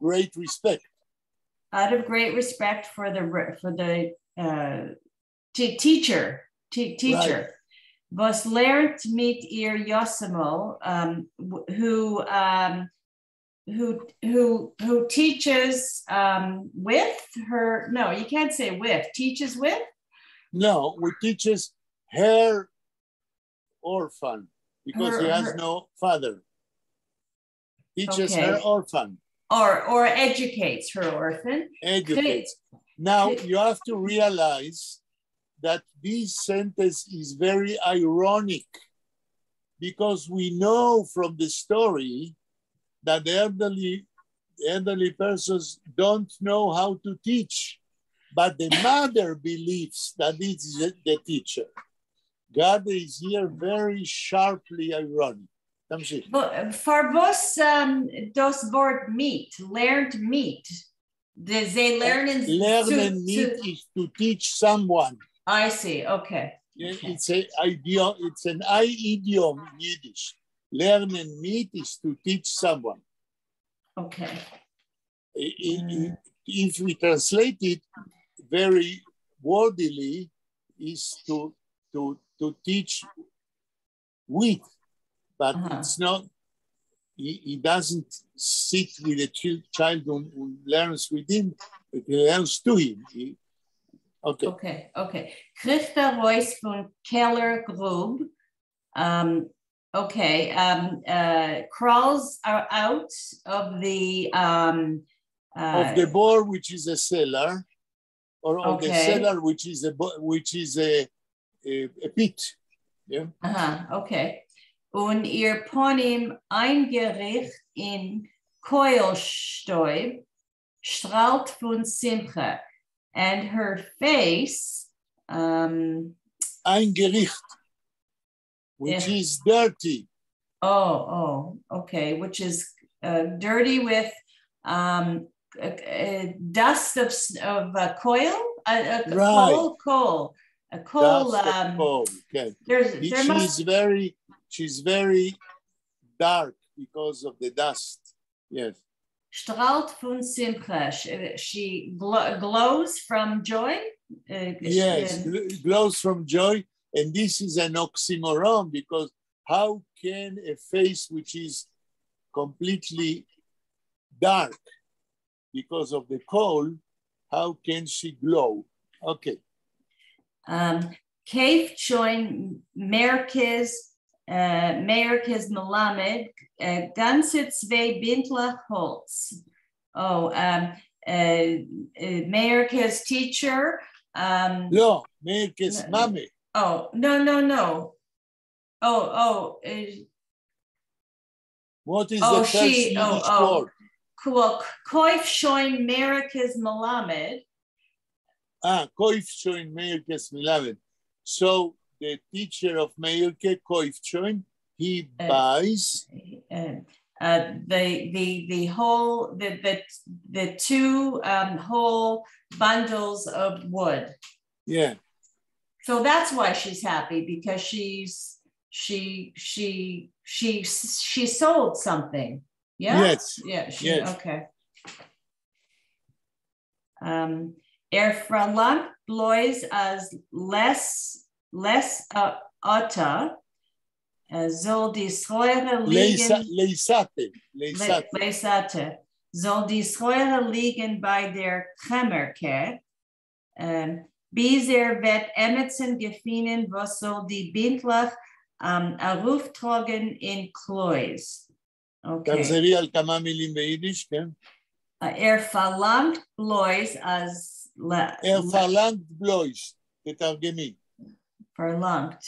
great respect. Out of great respect for the teacher. וואָס לערנט מיט איר יתומל, who teaches with her, no, you can't say with, teaches with? No, who teaches her orphan, because he has no father. Teaches her orphan. Or educates her orphan. Educates. Now, you have to realize that this sentence is very ironic because we know from the story that the elderly persons don't know how to teach, but the mother believes that it's the teacher. God is here very sharply ironic. תמשיך. פֿאַר וואָס דאָס וואָרט מיט, לערנט מיט. זיי לערנען לערנען מיט is to teach someone. I see, okay. It's a idea, it's an idiom in Yiddish. לערנען מיט is to teach someone. If we translate it very wordily, is to teach with, but it's not, he doesn't sit with a child who learns with him, but he learns to him. Okay. Okay. קריכט אַרויס פֿון קעלערגרוב. Okay, crawls are out of the of the בור, which is a cellar, or of the cellar, which is a pit. Yeah. Okay. און איר פּנים אײַנגעריכט אין קוילנשטויב, שטראַלט פֿון שׂימחה. And her face אײַנגעריכט, which is dirty. Oh, okay, which is dirty with dust of coil, coal, a coal. Dust of coal. Okay. There must She's very dark because of the dust. Yes. שטראַלט פֿון שׂימחה. She glows from joy. Yes, glows from joy. And this is an oxymoron, because how can a face which is completely dark because of the coal, how can she glow? Okay. קויפֿט שוין מאירקעס מלמד, גאַנצע צוויי בינטלעך האָלץ. Oh, Meirke's teacher. לא, מאירקעס מאַמע. Oh, no, no, no. Oh, oh. What is Oh, the first she- oh, Yiddish oh. word? Well, קויף שוין מאירקעס מלמד. Ah, קויף שוין מאירקעס מלמד. So the teacher of Meirke, קויפֿט שוין, he buys the whole the two whole bundles of wood. So that's why she's happy, because she sold something. Yeah. Yes. Yeah. She, Yes. Okay. ער פֿאַרלאַנגט בלויז אַז לעת עתה זאָל די סחורה ליגן לעת עתה, לעת עתה. לעת עתה זאָל די סחורה ליגן בײַ דער קרעמערקע, ביז ער וועט עמעצן געפֿינען, וואָס זאָל די בינטלעך אַרויפֿטראָגן אין קלויז. Okay. תחזרי על כמה מילים ביידיש, כן? ער פֿאַרלאַנגט בלויז אַז ער פֿאַרלאַנגט בלויז, תתרגמי. פֿאַרלאַנגט.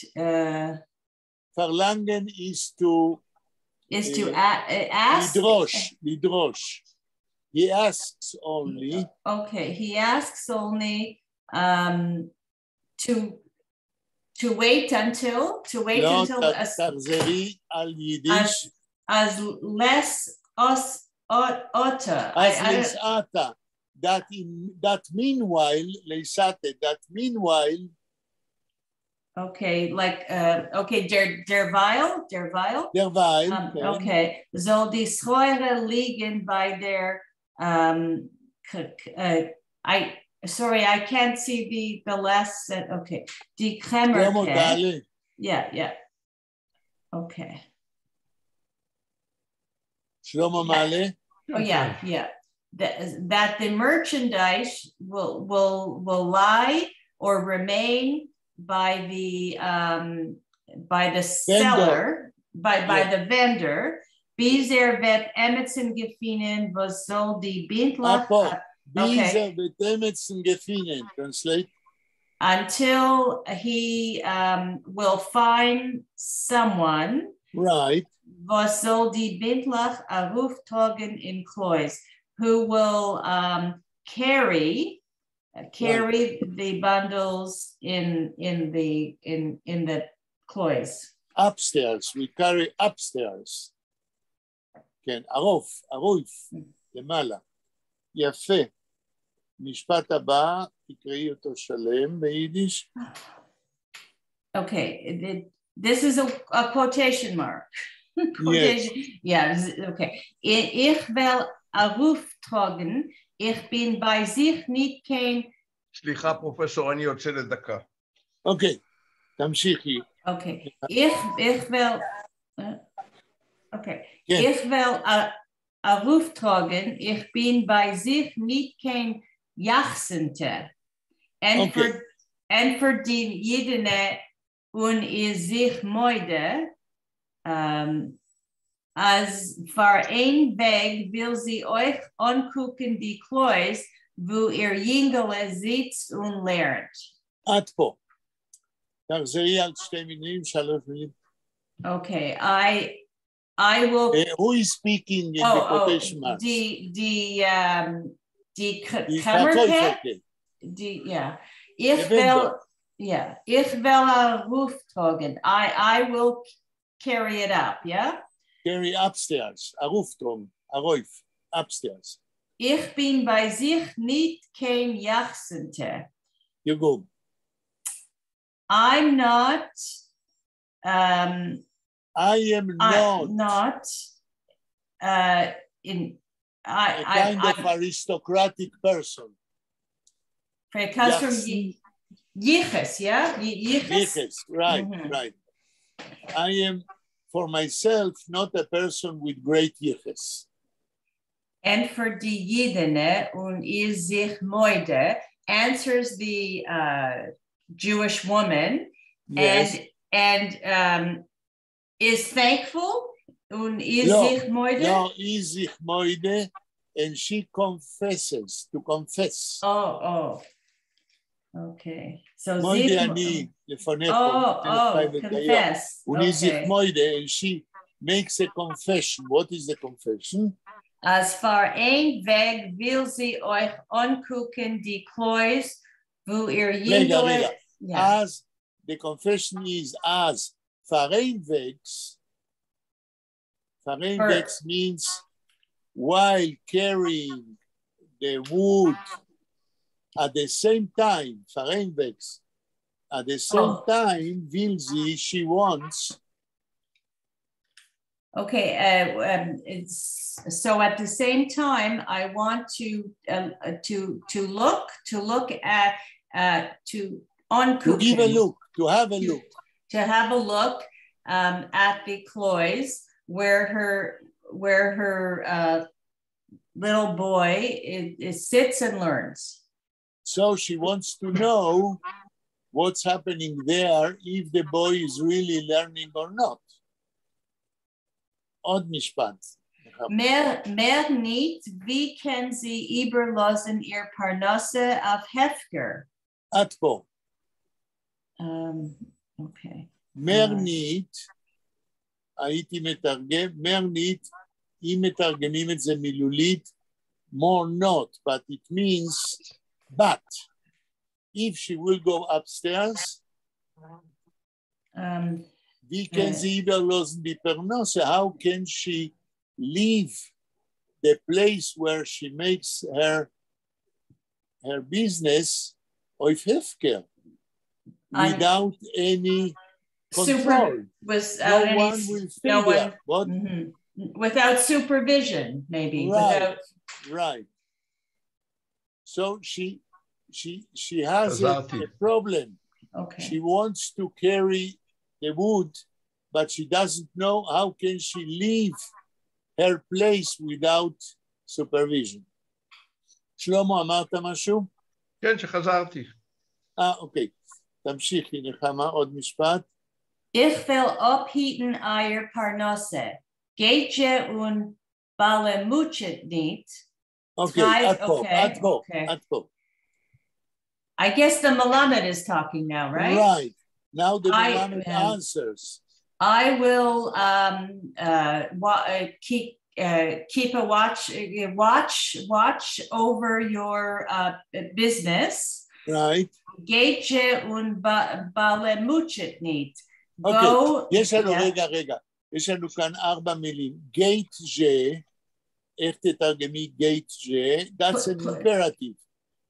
פֿאַרלאַנגען is to is to ask. לדרוש, לדרוש. He asks only. Okay, he asks only to wait לא, until תחזרי על יידיש. אַז לעת עתה. אַז לעת עתה. That meanwhile, לעת עתה, that meanwhile. Okay, like, okay, דערווײַל, דערווײַל. דערווײַל, כן. Okay, זאָל די סחורה ליגן בײַ דער, I, sorry, I can't see the last set. Okay, די קרעמערקע. Yeah. Okay. שלמה מעלה? Oh, yeah. That the merchandise will lie or remain by the seller, by the vendor. ביז ער וועט עמעצן געפֿינען, וואָס זאָל די בינטלעך. ביז ער וועט עמעצן געפֿינען. Translate. Until he will find someone. וואָס זאָל די בינטלעך אַרויפֿטראָגן אין קלויז, who will carry the bundles in the קלויז. Upstairs, we carry upstairs. כן, אַרויף, אַרויף, למעלה. יפה. משפט הבא, תקראי אותו שלם ביידיש. Okay, this is a quotation mark. Quotation. Yes. Yeah, okay. איך וועל אַרויפֿטראָגן, איך בין בײַ זיך ניט קיין סליחה, פרופסור, אני יוצא לדקה. אוקיי, תמשיכי. אוקיי, איך וועל, אוקיי, איך וועל אַרויפֿטראָגן, איך בין בײַ זיך ניט קיין יחסנטע. ענטפֿערט די ייִדענע און איז זיך מודה, אַז פֿאַר איין וועג וויל זי אויך אָנקוקן די קלויז, וווּ איר ייִנגעלע זיצט און לערנט. עד פה. תחזרי על שתי מילים, שלוש מילים. Okay, I will. Who is speaking in oh, the quotation oh, marks? די קרעמערקע? די, yeah. איך וועל, yeah, איך וועל אַרויפֿטראָגן. I will carry it up, yeah? Carry upstairs, אַרויפֿטראָגן, אַרויף, upstairs. איך בין בײַ זיך ניט קיין יחסנטע. תרגום. I'm not I am not not in I a kind of aristocratic person. It comes from ייִחוס, yeah? ייִחוס? ייִחוס, right, right. I am, for myself, not a person with great ייִחוס. ענטפֿערט די ייִדענע און איז זיך מודה, answers the Jewish woman and is thankful און איז לא, זיך מודה? לא, איז זיך מודה, and she confesses, to confess. Oh. Okay. So מודה זיך אני לפניך. Oh, confess. און איז זיך Okay. מודה, and she makes a confession. What is the confession? אַז פֿאַר איין וועג וויל זי אויך אָנקוקן די קלויז, וווּ איר רגע, ייִנגעלע. רגע. Yeah. אַז the confession is אַז פֿאַראיינוועגס, פֿאַראיינוועגס means while carrying the wood at the same time, פֿאַראיינוועגס, at the same Oh. time, וויל זי, she wants. Okay, it's so at the same time, I want to look at to To give a אָנקוקן, look, to have a look. To have a look at the קלויז where her little boy sits and learns. So she wants to know what's happening there, if the boy is really learning or not. עוד משפט. מער ניט, ווי קען זי איבערלאָזן איר פּרנסה אויף הפֿקר? עד פה. Okay. מער ניט, הייתי מתרגם, מער ניט, אם מתרגמים את זה מילולית, more not, but it means but. If she will go upstairs, ווי קען זי איבערלאָזן די פּרנסה? How can she leave the place where she makes her business אויף הפקר without any Super control? without No any one will stay no there. one What? Without supervision, maybe. Right. Without Right. So she has חזרתי. a problem. Okay. She wants to carry the wood, but she doesn't know how can she leave her place without supervision. שלמה, אמרת משהו? כן, שחזרתי. אה, אוקיי. תמשיכי, נחמה, עוד משפט. איך וועל אָפּהיטן אײַער פּרנסה. גייט זשע און באַלעמוטשעט ניט. אוקיי, עד פה, עד פה, עד פה. I guess the מלמד is talking now, right? Right. Now the מלמד answers. I will keep a watch over your business. Right. גייט זשע און באַלעמוטשעט ניט. אוקיי, Go. יש לנו, Yeah. רגע, רגע, יש לנו כאן ארבע מילים. גייט ז'ה, איך תתרגמי גייט ז'ה? That's an imperative.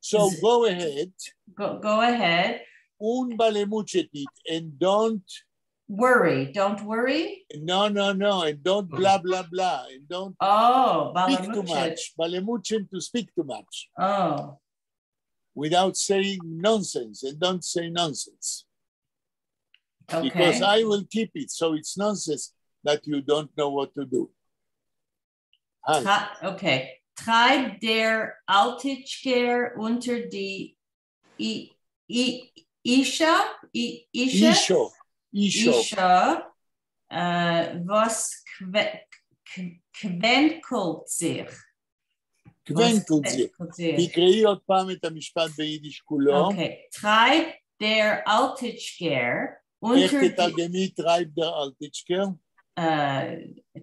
So go ahead. Go ahead. און באַלעמוטשעט ניט, and don't Worry. Don't worry. No, and don't blah, blah, blah, and don't Oh, speak too באַלעמוטשעט. much. באַלעמוטשען, to speak too much. Oh, Without saying nonsense, and don't say nonsense. Because I will keep it, so it's nonsense that you don't know what to do. הלאה. Okay. טרײַבט דער אַלטיטשקער אונטער די אשה? אשה? אישו, אישו. אשה, וואָס קווענקלט זיך. קווענקלט זיך. קווענקלט זיך. תקראי עוד פעם את המשפט ביידיש כולו. Okay. טרײַבט דער אַלטיטשקער איך אונטער די תתרגמי טרײַבט דער אַלטיטשקער?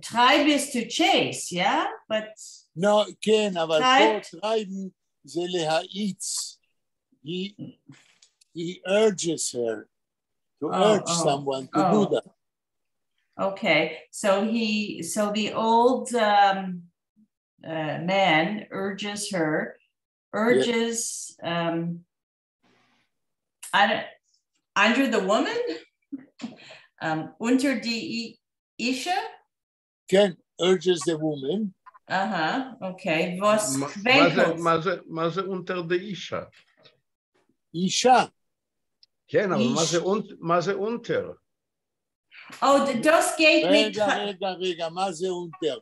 טרײַב is to chase, yeah? But לא, כן, אבל פה טרײַבט טרײַבן זה להאיץ. He urges her to urge someone to do that. Okay, so the old man urges her, urges I don't, under the woman, אונטער די אשה. כן, urges the woman. Okay. וואָס מה זה- קווענקלט. מה זה אונטער די אשה? אישה. כן, אבל מה איש. מה זה אונטער? Oh, דאָס גייט מיט רגע, רגע, רגע, מה זה אונטער?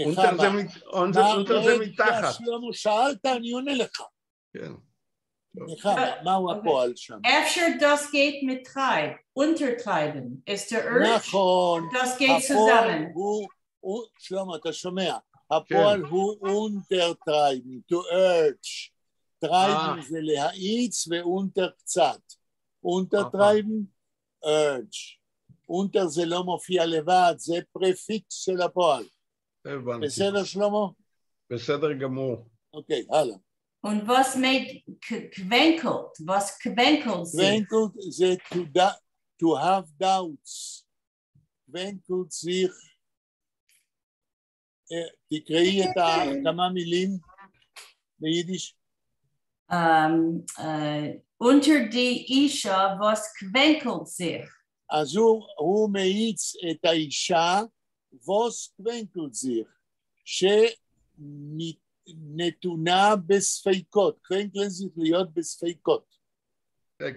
אונטער זה נחמה. אונטער זה רגע, מתחת. שלמה, שאלת, אני עונה לך. כן. נחמה, מהו הפועל שם? אפֿשר דאָס גייט מיט טרײַב, אונטערטרײַבן, is to urge. נכון. דאָס גייט הפועל צוזאַמען. הוא, שלמה, אתה שומע, הפועל הוא אונטערטרײַבן, to urge. טרײַבן זה להאיץ ואונטער קצת. אונטערטרײַבן, urge. אונטער זה לא מופיע לבד, זה פרפיקס של הפועל. הבנתי. בסדר, שלמה? בסדר גמור. אוקיי, הלאה. און וואָס מיינט קווענקלט? וואָס קווענקלט זיך? קווענקלט זה to have doubts. קווענקלט זיך, תקראי את כמה מילים ביידיש. אונטער די אשה, וואָס קווענקלט זיך? אז הוא מאיץ את האישה, וואָס קווענקלט זיך, שנתונה בספקות, קווענקלען זיך להיות בספקות.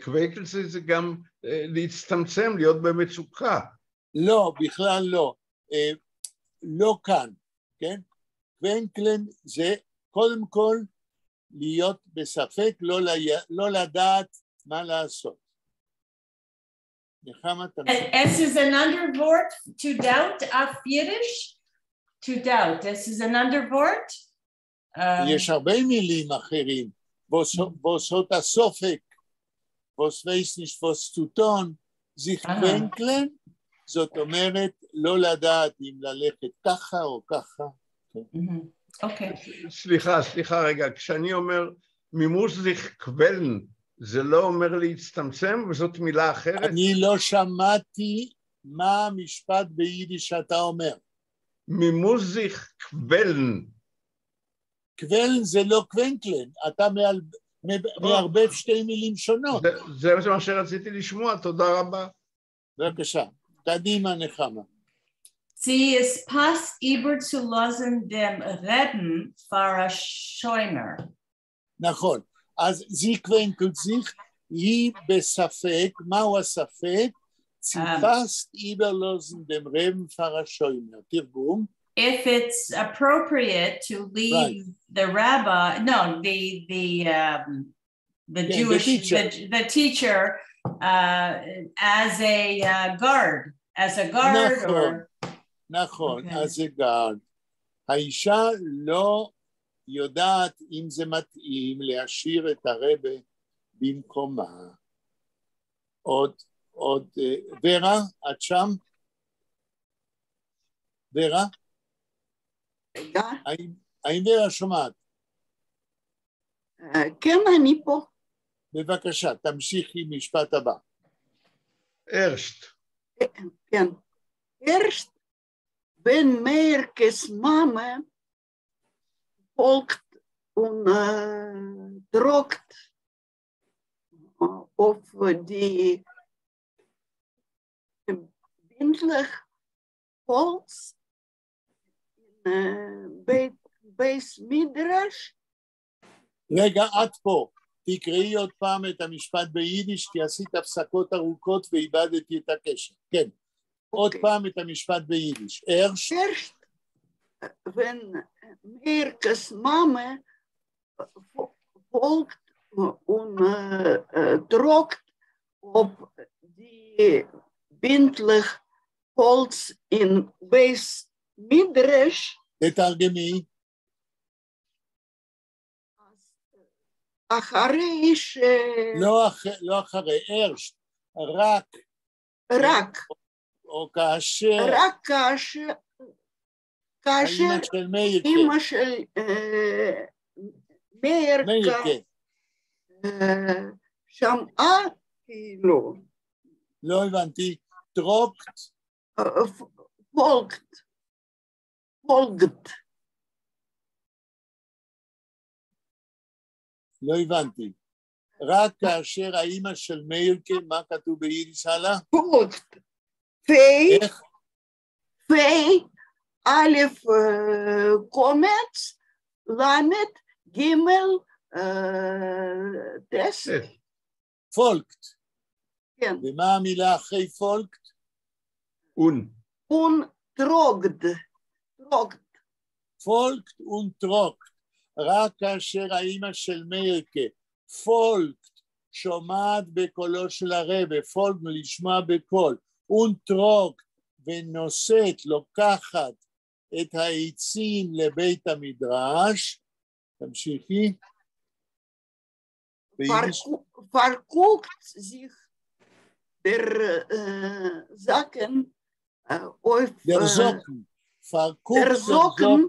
קווענקלט זה גם להצטמצם, להיות במצוקה. לא, בכלל לא. לא כאן, כן? קווענקלען זה קודם כל להיות בספק, לא לדעת מה לעשות. נחמה תמשיך. עס איז אַן אַנדער וואָרט to doubt אויף יידיש? To doubt, עס איז אַן אַנדער וואָרט? יש הרבה מילים אחרים. וואָס האָט אַ ספק, וואָס ווייס נישט וואָס צו טאָן, זיך קווענקלען, זאת אומרת לא לדעת אם ללכת ככה או ככה. אוקיי. סליחה, סליחה רגע, כשאני אומר מ'מוז זיך קוועלן, זה לא אומר להצטמצם וזאת מילה אחרת? אני לא שמעתי מה המשפט ביידיש שאתה אומר. מ'מוז זיך קוועלן. קוועלן זה לא קווענקלען, אתה מערבב שתי מילים שונות. זה מה שרציתי לשמוע, תודה רבה. בבקשה, קדימה נחמה. צי עס פּאַסט איבערצולאָזן דעם רבין פֿאַר אַ שומר. נכון, אז זי קווענקלט זיך, היא בספק, מהו הספק? צי פּאַסט איבערלאָזן דעם רבין פֿאַר אַ שומר. תרגום. If it's appropriate to leave the rabbi, no, the Yeah, the Jewish, teacher. the teacher as a guard, as a guard or נכון, Okay. as a guard. האישה לא יודעת אם זה מתאים להשאיר את הרבי במקומה. עוד, ורה, את שם? ורה? רגע. האם ורה שומעת? כן, אני פה. בבקשה, תמשיכי משפט הבא. ערשט. כן. ערשט, ווען מאירקעס מאַמע פֿאָלגט און טראָגט אויף די בינטלעך האָלץ אין בית מדרש. רגע, עד פה. תקראי עוד פעם את המשפט ביידיש, כי עשית הפסקות ארוכות ואיבדתי את הקשר. כן. עוד פעם את המשפט ביידיש. ערשט. ערשט, ווען מאירקעס מאַמע פֿאָלגט און טראָגט אויף די בינטלעך האָלץ אין בית מדרש. תתרגמי. אחרי ש... לא אחרי, ערשט, רק. רק. או כאשר... רק כאשר האמא של מאירקה. אמא של מאירקה מאירקה. שמעה כאילו. לא הבנתי, טראָגט? פֿאָלגט. פֿאָלגט. לא הבנתי. רק כאשר האימא של מאירקה, מה כתוב ביידיש הלאה? פֿאָלגט. פּיי. איך? פּיי, א', קמץ, למד, גימל, טית. פֿאָלגט. כן. ומה המילה אחרי פֿאָלגט? און. און טראָגט. טראָגט. פֿאָלגט און טראָגט. רק כאשר האימא של מאירקה פֿאָלגט, שומעת בקולו של הרבי, פֿאָלגט לשמוע בקול, און טראָגט ונושאת, לוקחת את העצים לבית המדרש, תמשיכי. ביידיש? פֿאַרקוקט זיך דער זקן אויף דער זקן, פֿאַרקוקט דער זקן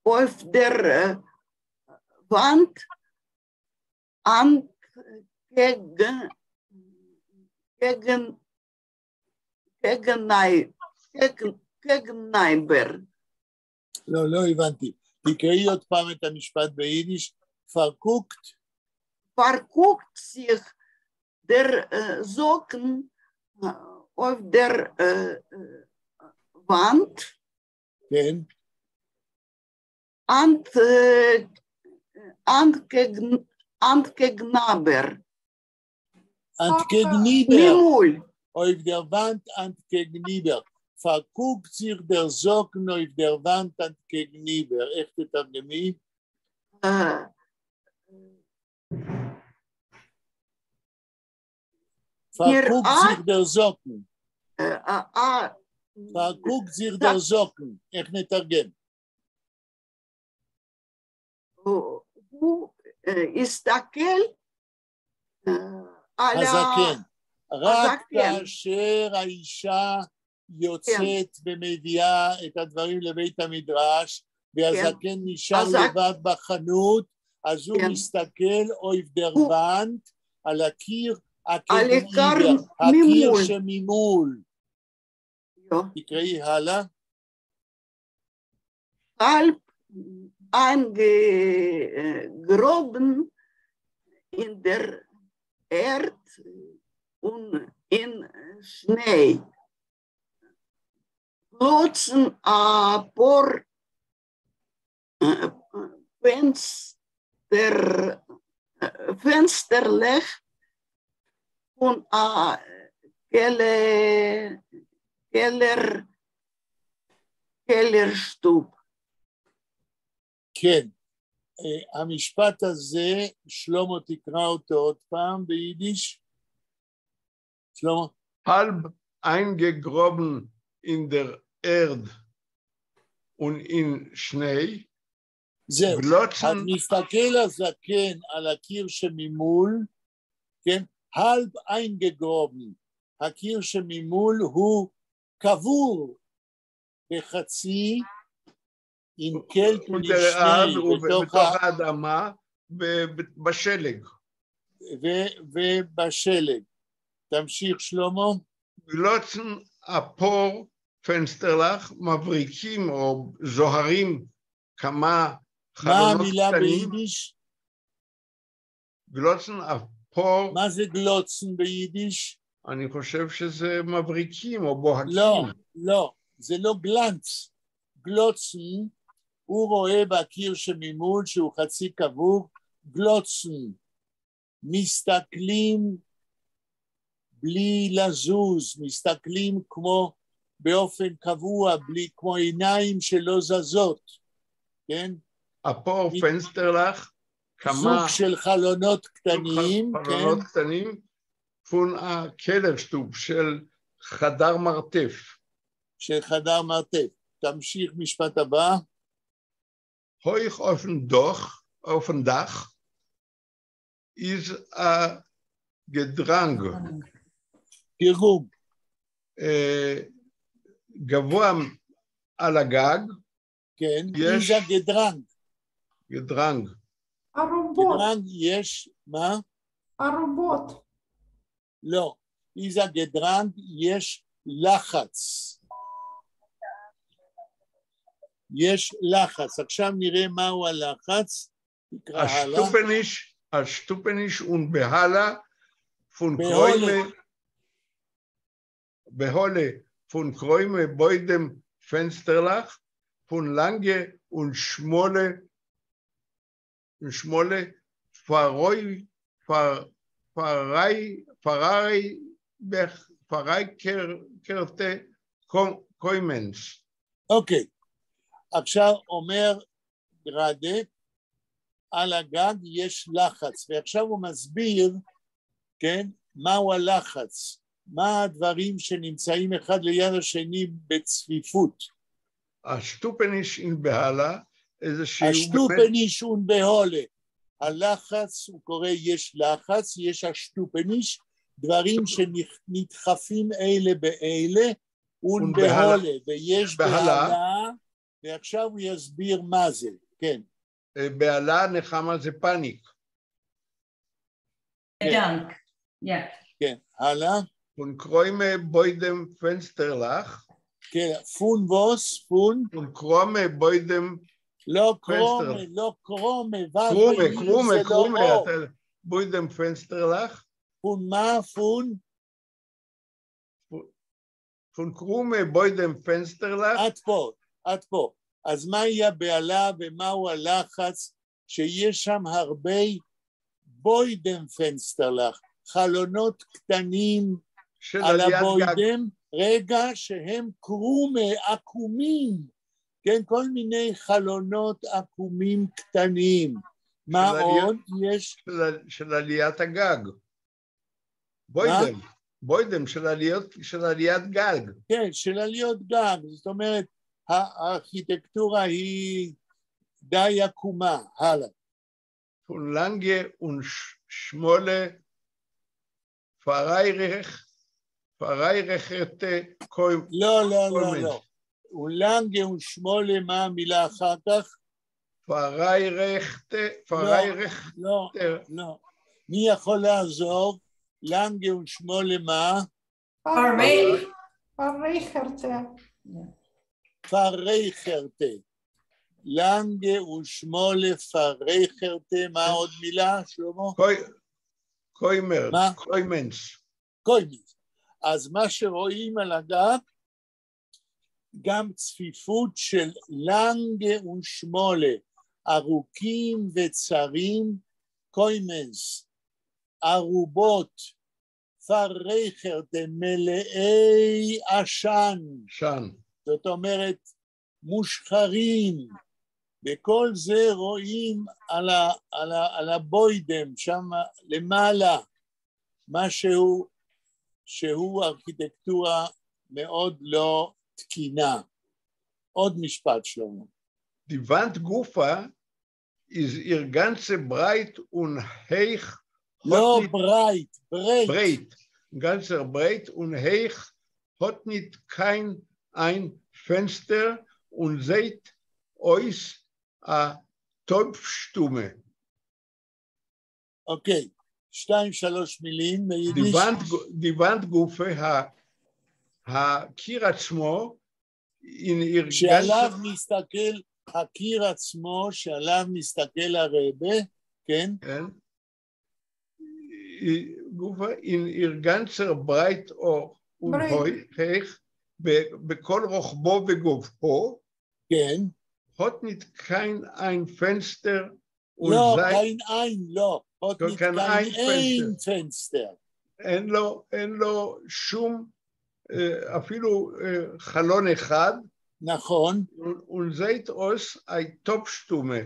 אויף דער וואַנט אַנטקעגן קעגן קעגנאיבער. לא, לא הבנתי. תקראי עוד פעם את המשפט ביידיש. פֿאַרקוקט. פֿאַרקוקט זיך דער זקן אויף דער וואַנט. כן. אַנטקעגנאיבער. אַנטקעגניבער. ממול. אויף דער וואַנט אַנטקעגניבער. פֿאַרקוקט זיך דער זקן אויף דער וואַנט אַנטקעגניבער. איך תתרגמי? פֿאַרקוקט זיך דער זקן. פֿאַרקוקט זיך דער זקן. איך נתרגם? הוא הסתכל על הזקן. רק כאשר האישה יוצאת ומביאה את הדברים לבית המדרש, והזקן נשאר לבד בחנות, אז הוא מסתכל אויף דער וואַנט על הקיר הקיר שממול. תקראי הלאה. האַלב אײַנגעגראָבן אין דער ערד און אין שניי. גלאָצן אַ פּאָר פֿענצטערלעך פֿון אַ קעלער, קעלערשטוב. כן, המשפט הזה, שלמה תקרא אותו עוד פעם ביידיש. שלמה. האַלב אײַנגעגראָבן אין דער ערד און אין שניי. זהו, אז מסתכל הזקן על הקיר שממול, כן, האַלב אײַנגעגראָבן, הקיר שממול הוא קבור בחצי אין קעלט און שניי, בתוך האדמה, בשלג. ובשלג. תמשיך שלמה. גלאָצן אַ פּאָר פֿענצטערלעך מבריקים או זוהרים כמה חלונות קטנים. מה המילה ביידיש? גלאָצן אַ פּאָר. מה זה גלאָצן ביידיש? אני חושב שזה מבריקים או בוהקים. לא, לא, זה לא גלנץ. גלאָצן, הוא רואה בקיר שממול שהוא חצי קבור, גלאָצן. מסתכלים בלי לזוז, מסתכלים כמו באופן קבוע, בלי, כמו עיניים שלא זזות, כן? אַ פּאָר פֿענצטערלעך, כמה... זוג של חלונות קטנים, כן? חלונות קטנים, פֿון אַ קעלערשטוב של חדר מרתף. של חדר מרתף. תמשיך משפט הבא. הויך אויפֿן דאָך, אויפֿן דאַך, איז אַ געדראַנג. תרגום. גבוה על הגג. כן, יש איז אַ געדראַנג. געדראַנג. ארובות. געדראַנג יש, מה? ארובות. לא, איז אַ געדראַנג יש לחץ. יש לחץ. עכשיו נראה מהו הלחץ. תקרא הלאה. אַ שטופּעניש, אַ שטופּעניש און בהלה פֿון קרוימע, בהלה פֿון קרוימע בוידעם פֿענצטערלעך, פֿון לאַנגע און שמאָלע, און שמאָלע פֿאַרוי, פֿאַר, פֿאַריי, פֿאַריי, פֿאַררייכערטע קוימענס. אוקיי. עכשיו אומר גראדה, על הגג יש לחץ, ועכשיו הוא מסביר, כן, מהו הלחץ, מה הדברים שנמצאים אחד ליד השני בצפיפות. אַ שטופּעניש און בהלה, איזשהו... אַ שטופּעניש און בהלה. הלחץ, הוא קורא יש לחץ, יש אַ שטופּעניש, דברים שנדחפים אלה באלה, און בהלה, ויש בהלה, ועכשיו הוא יסביר מה זה, כן. בהלה נחמה זה panic. געדאַנק, כן, הלאה. פֿון קרומע בוידעם־פֿענצטערלעך. כן, פֿון וואָס? פֿון? פֿון קרומע בוידעם לא קרומע, לא קרומע, קרומע, קרומע, קרומע, בוידעם־פֿענצטערלעך. פֿון מה? פֿון? פֿון קרומע בוידעם־פֿענצטערלעך. עד פה, עד פה. אז מהי הבהלה ומהו הלחץ שיש שם הרבה בוידעם־פֿענצטערלעך, חלונות קטנים על הבוידם, רגע שהם קרומע, עקומים, כן, כל מיני חלונות עקומים קטנים. מה עוד יש? של עליית הגג. בוידם, בוידם של עליית גג. כן, של עליות גג, זאת אומרת, הארכיטקטורה היא די עקומה, הלאה. פֿון לאַנגע און שמאָלע פֿאַררייכערטע קוי... לא, לא, לא, לא. און לאַנגע און שמאָלע, מה המילה אחר כך? פֿאַררייכערטע, פֿאַררייכערטע. לא, לא. מי יכול לעזור? לאַנגע און שמאָלע מה? פֿאַררייכערטע. פֿאַררייכערטע. לאַנגע און שמאָלע פֿאַררייכערטע, מה עוד מילה, שלמה? קוימער, קוימענס. קוימענס. אז מה שרואים על הגג, גם צפיפות של לאַנגע און שמאָלע, ארוכים וצרים, קוימענס, ארובות, פֿאַררייכערטע, מלאי עשן. עשן. זאת אומרת, מושחרים, וכל זה רואים על הבוידם, שם למעלה, משהו שהוא ארכיטקטורה מאוד לא תקינה. עוד משפט, שלמה. די וואַנט גופֿא איז איר גאַנצע ברייט און הייך... לא ברייט, ברייט. ברייט. גאַנצער ברייט און הייך האָט ניט קיין איין פֿענצטער און זעט אויס אַ טויב־שטומע. אוקיי, שתיים, שלוש מילים ביידיש. די וואַנט גופֿא, הקיר עצמו, שעליו מסתכל, הקיר עצמו שעליו מסתכל הרבה, כן? כן. גופֿא אין איר גאַנצער ברייט און הייך, בכל רוחבו וגובהו, כן. האָט ניט קיין איין פֿענצטער לא, קיין איין, לא, האָט ניט קיין איין פֿענצטער. אין לו שום, אפילו חלון אחד. נכון. און זעט אויס אַ טויב־שטומע,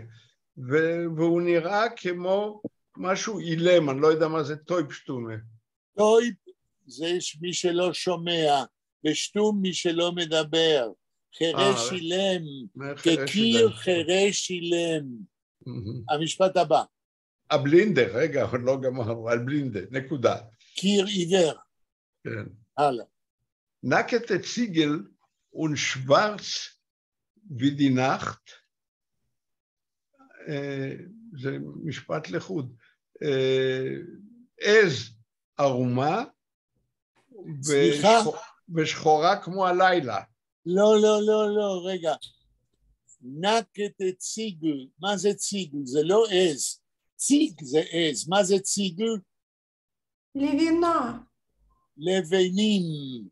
והוא נראה כמו משהו אילם, אני לא יודע מה זה טויב־שטומע. טויב זה מי שלא שומע, ושטום מי שלא מדבר. חירש אילם, כקיר חירש אילם. המשפט הבא. אַ בלינדער, רגע, עוד לא גמרנו, אַ בלינדער, נקודה. קיר עיוור. כן. הלאה. נאַקעטע ציגל און שוואַרץ ווי די נאַכט, זה משפט לחוד, עז ערומה ושחורה כמו הלילה. לא, לא, לא, לא, רגע. נאַקעטע ציגל, מה זה ציגל? זה לא עז. ציג זה עז, מה זה ציגל? לבנה. לבנים.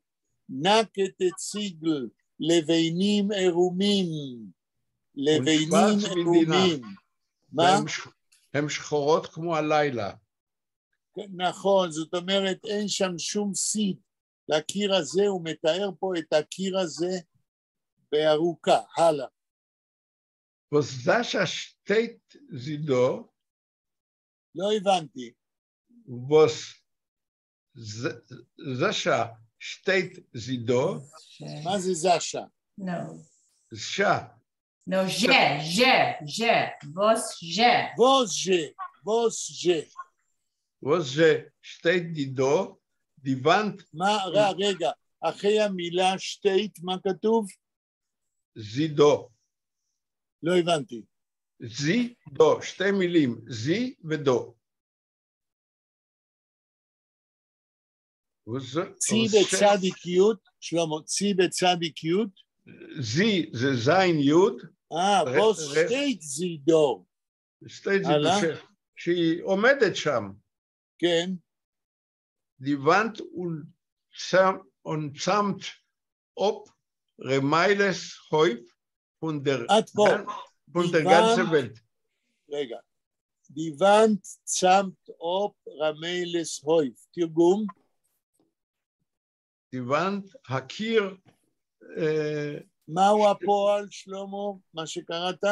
נאַקעטע ציגל, לבנים עירומים. לבנים עירומים. מה? הן שחורות כמו הלילה. נכון, זאת אומרת אין שם שום סיד לקיר הזה, הוא מתאר פה את הקיר הזה בארוכה, הלאה. וואָס זשע שטייט זי דאָ? לא הבנתי. וואָס זשע שטייט זי דאָ? מה זה זשה? No. זשה. No, זשע, זשע, זשע, וואָס זשע? וואָס זשע? וואָס זשע? וואָס זשע שטייט די דאָ, די וואַנט... מה, רגע, אחרי המילה שטייט, מה כתוב? זי דאָ. לא הבנתי. זי דאָ, שתי מילים, זי ודו. צי בצדיק י', שלמה, צי בצדיק י'? זי זה זין י'. וואָס שטייט זי דאָ. שטייט זי דאָ, שהיא עומדת שם. כן. די וואַנט און צאַמט אָפּ ר' מיילעס הויף פֿון דער עד פה. פֿון דער גאַנצער וועלט. רגע. די וואַנט צאַמט אָפּ ר' מיילעס הויף. תרגום. די וואַנט, הקיר... מהו הפועל, שלמה, מה שקראת?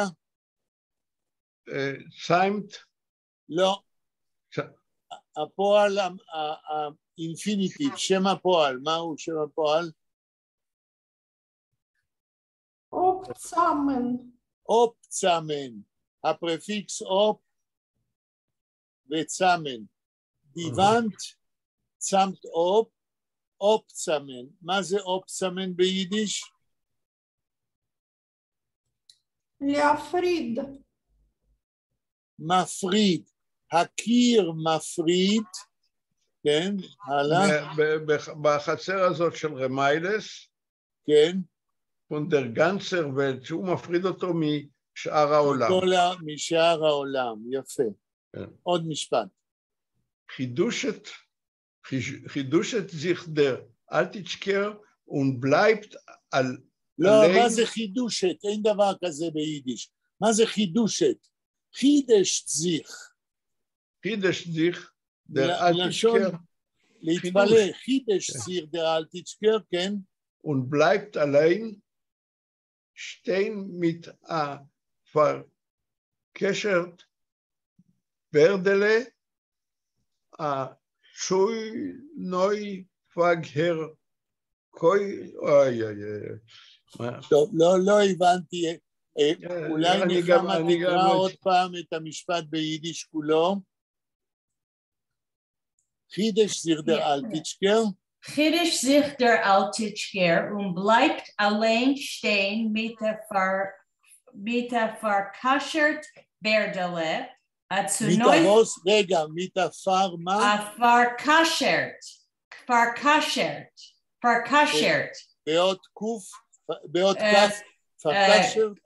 ציימט. לא. הפועל האינפיניטיב, שם הפועל, מהו שם הפועל? אָפּצאַמען. אָפּצאַמען, הפרפיקס אָפּ וצאַמען. די וואַנט צאַמט אָפּ, אָפּצאַמען. מה זה אָפּצאַמען ביידיש? להפריד. מפריד. הקיר מפריד, כן, הלאה. בחצר הזאת של ר' מיילס, כן. פֿון דער גאַנצער וועלט, שהוא מפריד אותו משאר העולם. משאר העולם, יפה. עוד משפט. חידושט זיך דער אַלטיטשקער און בלײַבט אַל... לא, מה זה חידושט? אין דבר כזה ביידיש. מה זה חידושט? חידשט זיך. חידשט זיך דער אַלטיטשקער. להתפלא, חידשט זיך דער אַלטיטשקער, כן. און בלײַבט אַליין שטיין מיט אַ פֿאַרקעשערט בערדעלע, אַ צונויפֿגעהער קוי, אוי, אוי, אוי. טוב, לא הבנתי, אולי נחמה תקרא עוד פעם את המשפט ביידיש כולו. חידשט זיך דער אַלטיטשקער. חידשט זיך דער אַלטיטשקער און בלײַבט אַליין שטיין מיט אַ פֿאַרקאַשערט בערדעלע. מיט אַ וואָס? רגע, מיט אַ פֿאַר מה? אַ פֿאַרקאַשערט, פֿאַרקאַשערט, פֿאַרקאַשערט. באות קוף, באות כף, פֿאַרקאַשערט?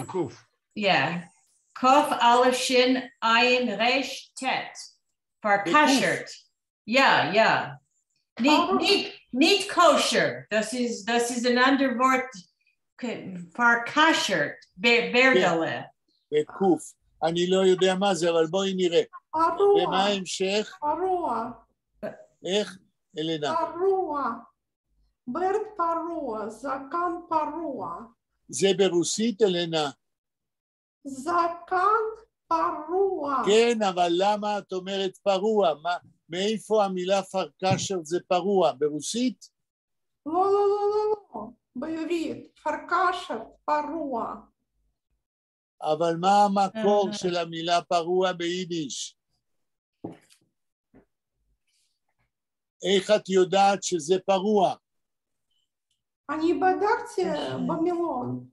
קוף, yeah. קוף אלף שין עין ריש טית. פֿאַרקאַשערט. Yeah, yeah. ניט kosher. דאָס איז, דאָס איז אַן אַנדער וואָרט, פֿאַרקאַשערט, בערדעלע. בקוף. אני לא יודע מה זה, אבל בואי נראה. פרוע. ומה ההמשך? פרוע. איך? אלנה. פרוע. באָרד פרוע, זקן פרוע. זה ברוסית, אלנה? זקן פרוע. כן, אבל למה את אומרת פרוע? מה, מאיפה המילה פֿאַרקאַשערט זה פרוע? ברוסית? לא, לא, לא, לא, לא. בעברית. פֿאַרקאַשערט, פרוע. אבל מה המקור של המילה פרוע ביידיש? איך את יודעת שזה פרוע? אני בדקתי במילון.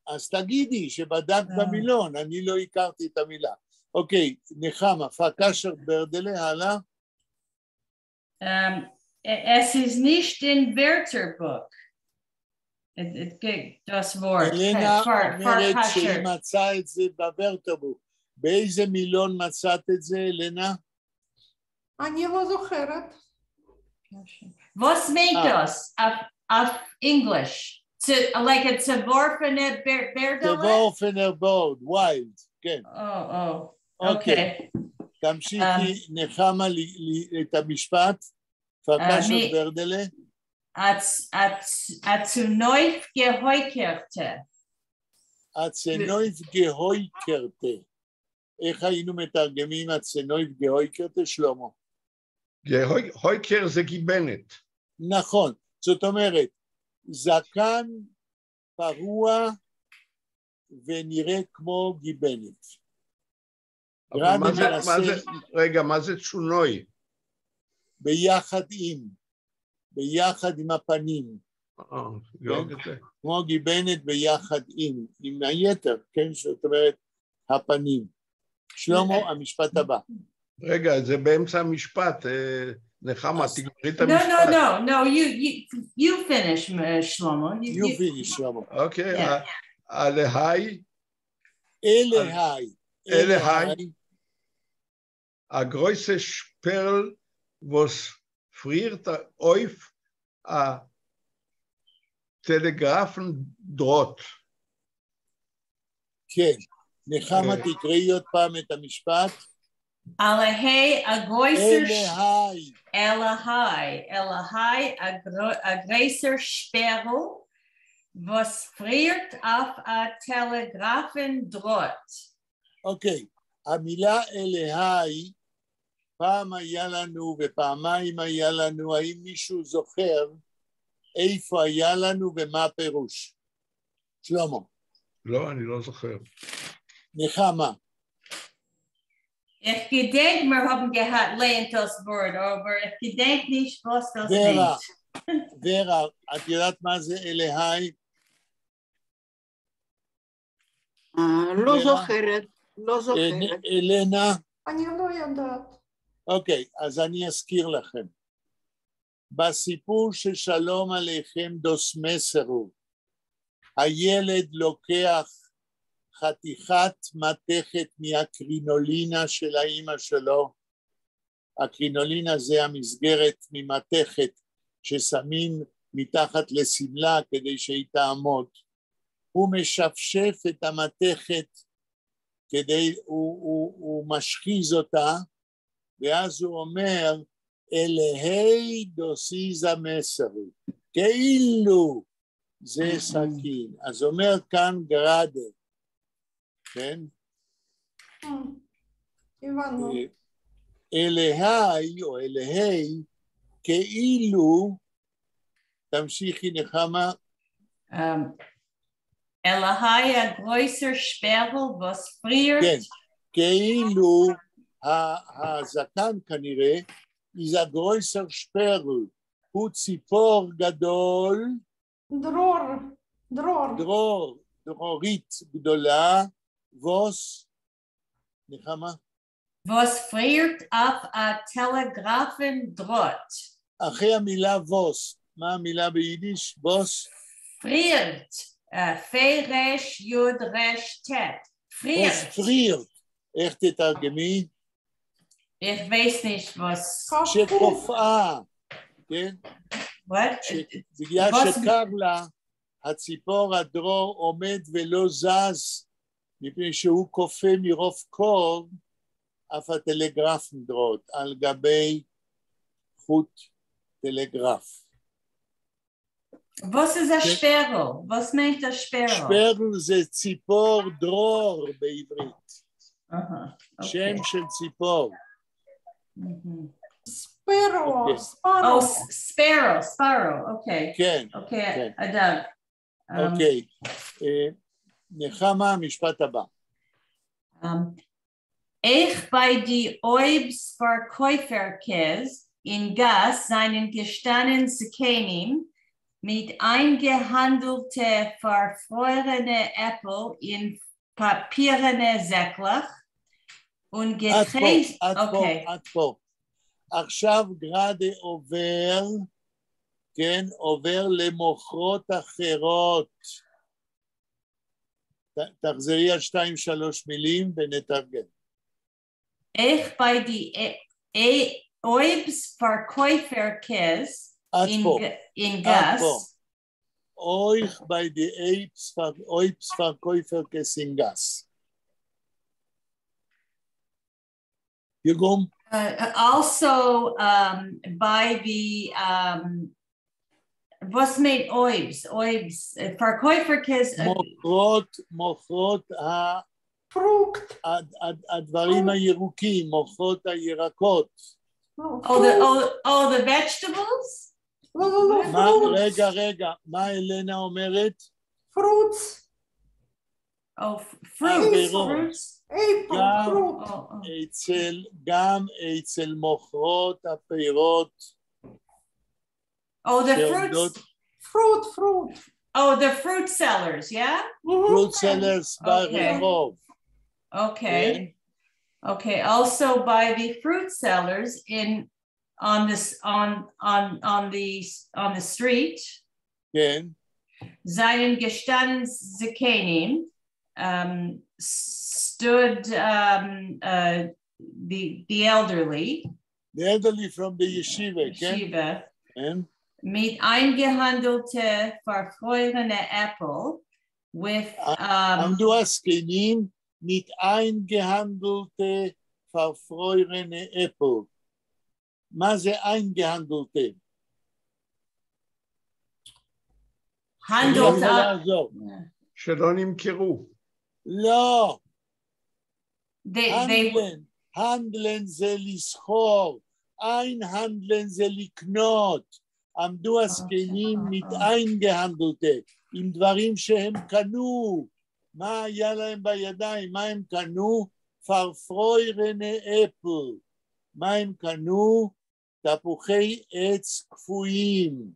אז תגידי שבדקת במילון, אני לא הכרתי את המילה. אוקיי, נחמה, פֿאַרקאַשערט בערדעלע, הלאה. עס איז נישט אין ווערטערבוך. דאָס וואָרט. אלנה אומרת שהיא מצאה את זה בווערטערבוך. באיזה מילון מצאת את זה, אלנה? אני לא זוכרת. וואָס מיינט דאָס אויף ענגליש? Like a צעוואָרפֿענע בערדעלע? צעוואָרפֿענער באָרד, wild, כן. אוקיי. תמשיכי, נחמה, את המשפט, פֿאַרקאַשערט בערדעלע. אַ צונויפֿגעהויקערטע. אַ צונויפֿגעהויקערטע. איך היינו מתרגמים אַ צונויפֿגעהויקערטע, שלמה? הויקר זה גיבנת. נכון, זאת אומרת, זקן פרוע ונראה כמו גיבנת. אבל גראדה מה זה, מנסה מה זה, רגע, מה זה צונוי? ביחד עם, ביחד עם הפנים, אה, לא את זה. כמו גיבנת ביחד עם, עם היתר, כן, זאת אומרת, הפנים. שלמה, המשפט הבא. רגע, זה באמצע המשפט, אה, נחמה, אז- תגמרי את No, המשפט. no, no, no, you finish, Shlomo. You, You you, finish, שלמה. אוקיי, Yeah. עלהי, אלהי, אלהי. אַ גרויסע שפּערל, וואָס פֿרירט אויף אַ טעלעגראַפֿן־דראָט. כן. נחמה, אה. תקראי עוד פעם את המשפט. עלעהיי אַ גרויסער אלהי, עלעהיי, עלעהיי אַ גרויסער שפּערל, וואָס פֿרירט אויף אַ טעלעגראַפֿן־דראָט. אוקיי, המילה אלהי, פעם היה לנו ופעמיים היה לנו, האם מישהו זוכר איפה היה לנו ומה הפירוש? שלמה, לא, אני לא זוכר. נחמה, איך געדענק, מיר האָבן געהאַט לערנט דאָס וואָרט, אָבער איך געדענק נישט, וואָס דאָס ורה. מיינט. ורה, את יודעת מה זה אלהי? אה, לא ורה? זוכרת, לא זוכרת. אלנה? אני לא יודעת. אוקיי, אז אני אזכיר לכם. בסיפור של שלום עליכם דאָס מעסערל, הילד לוקח חתיכת מתכת מהקרינולינה של האימא שלו. הקרינולינה זה המסגרת ממתכת ששמים מתחת לשמלה כדי שהיא תעמוד. הוא משפשף את המתכת כדי, הוא משחיז אותה, ואז הוא אומר, עלעהיי דאָס איז אַ מעסערל, כאילו זה סכין. אז אומר כאן גראדה, כן? הבנו. עלעהיי או עלעהיי, כאילו, תמשיכי נחמה, עלעהיי אַ גרויסער שפּערל, וואָס פֿרירט, כן, כאילו הזקן כנראה, איז אַ גרויסער שפּערל, הוא ציפור גדול, דרור, דרור. דרור, דרורית גדולה, וואָס, נחמה, וואָס פֿרירט אויף אַ טעלעגראַפֿן־דראָט. אחרי המילה וואָס, מה המילה ביידיש? וואָס? פֿרירט, פֿא ריש יוד ריש טית. וואָס פֿרירט. פֿרירט. איך תתרגמי? איך ווייס נישט וואָס. שקופאה, כן? What? בגלל וואָס- שקר לה, הציפור הדרור עומד ולא זז, מפני שהוא קופא מרוב קור, אויף אַ טעלעגראַפֿן־דראָט, על גבי חוט טלגרף. וואָס איז אַ כן. שפּערל? וואָס מיינט אַ שפּערל? שפּערל זה ציפור דרור בעברית, אהה, שם אוקיי. של ציפור. Sparrow, אוקיי. Sparrow. Oh, sparrow, sparrow, okay. כן, Okay, כן. a dove. אוקיי. אה, נחמה, המשפט הבא. אויך בײַ די אויבס־פֿאַרקויפֿערקעס אין גאַס זײַנען געשטאַנען זקנים מיט אײַנגעהאַנדלטע פֿאַרפֿרוירענע עפּל אין פּאַפּירענע זעקלעך און עד פה, געטרייסט. עד פה, אוקיי. עד פה. עכשיו גראדה עובר, כן, עובר למוכרות אחרות. תחזרי על שתיים שלוש מילים ונתרגם. אויך בײַ די אויבס־פֿאַרקויפֿערקעס עד אין פה, אין עד גאַס. פה. אויך בײַ די אויבס־פֿאַרקויפֿערקעס אין גאַס. תרגום? Also by the וואָס מיינט אויבס, אויבס, פֿאַרקויפֿערקעס. מוכרות, מוכרות פֿרוכט. הדברים הירוקים, מוכרות הירקות. Oh, the vegetables? לא, לא, לא, מה, Fruits. רגע, רגע, מה אלנה אומרת? Fruits. Oh, fruits, הפירות. fruits. Apple, גם fruit. Oh. אצל, גם אצל מוכרות הפירות Oh, the שעומדות, fruits. Fruit, fruit. Oh, the fruit sellers, yeah? Fruit sellers Okay. ברחוב, Okay. כן? Okay. Also by the fruit sellers in on this on on on the on the street. כן, זײַנען געשטאַנען זקנים stood the elderly, the elderly from the yeshiva, כן? ישיבה, כן? מיט אײַנגעהאַנדלטע פֿאַרפֿרוירענע עפּל with עמדו הזקנים מיט אײַנגעהאַנדלטע פֿאַרפֿרוירענע עפּל. מה זה אײַנגעהאַנדלטע? אני האַנדלט יכול לעזור. שלא נמכרו. לא, they האַנדלען, האַנדלען זה לסחור, אײַנהאַנדלען זה לקנות. עמדו הזקנים מיט אײַנגעהאַנדלטע, עם דברים שהם קנו. מה היה להם בידיים? מה הם קנו? פֿאַרפֿרוירענע עפּל. מה הם קנו? תפוחי עץ קפואים.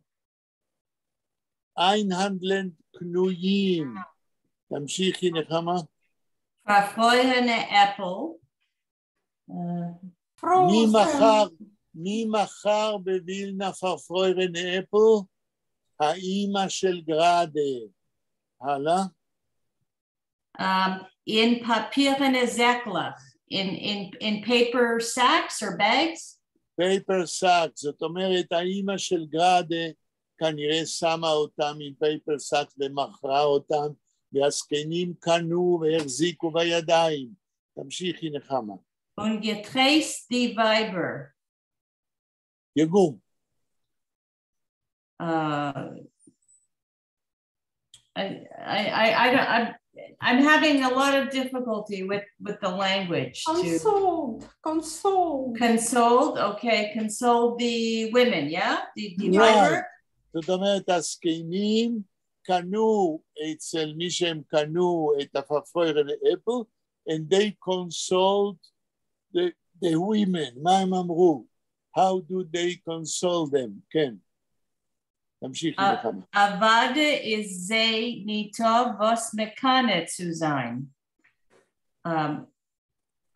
אײַנהאַנדלען קנויים. תמשיכי נחמה. פֿאַרפֿרוירענע עפּל. מי Frozen. מכר, מי מכר בווילנה פֿאַרפֿרוירענע עפּל? האימא של גראדה. הלאה. אין פּאַפּירענע זעקלעך, in paper sacks or bags. Paper sack, זאת אומרת האימא של גראדה כנראה שמה אותם עם paper sack ומכרה אותם, והזקנים קנו והחזיקו בידיים. תמשיכי נחמה. און געטרייסט די ווײַבער. תרגום. I don't, I'm having a lot of difficulty with the language. To Consoled, consoled. Consoled, okay, consoled the women, yeah? The Right. ווײַבער? זאת אומרת, הזקנים קנו אצל מי שהם קנו את הפֿאַרפֿרוירענע עפּל, and they consoled the women. מה הם אמרו? How do they console them? כן. תמשיכי נחמה. אַוודאי איז זיי ניטאָ וואָס מקנא צו זײַן.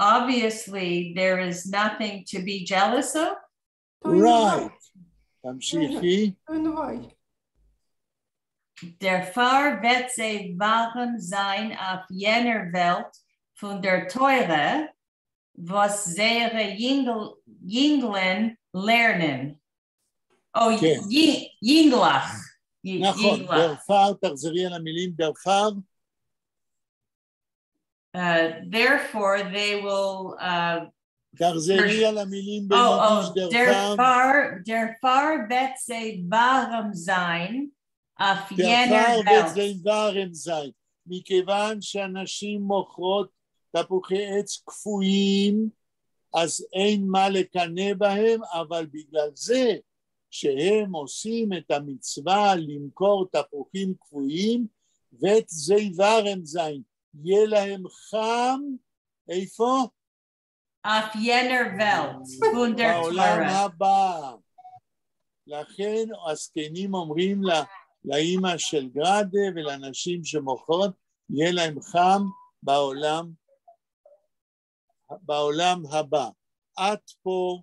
Obviously, there is nothing to be jealous of. To invite. Right. תמשיכי. To invite. דערפֿאַר וועט זיי וואַרעם זײַן אויף יענער וועלט פֿון דער תּורה, וואָס זייערע ייִנגלען לערנען. Oh, כן. ייִנגלעך. נכון, ייִנגלעך. דערפֿאַר, תחזרי על המילים דערפֿאַר. Therefore, they will תחזרי על המילים Oh, ביידיש דערפֿאַר. דערפֿאַר, דערפֿאַר וועט זיי וואַרעם זײַן אויף יענער דערפֿאַר וועט וועלט. זיי וואַרעם זײַן, מכיוון שאנשים מוכרות תפוחי עץ קפואים, אז אין מה לקנא בהם, אבל בגלל זה שהם עושים את המצווה למכור תפוחים קפואים, וועט זיי וואַרעם זײַן, יהיה להם חם, איפה? אויף יענער וועלט, פֿון דער בעולם תּורה. הבא. לכן הזקנים אומרים לה, לאימא של גראדה ולנשים שמוכרות, יהיה להם חם בעולם הבא. את פה,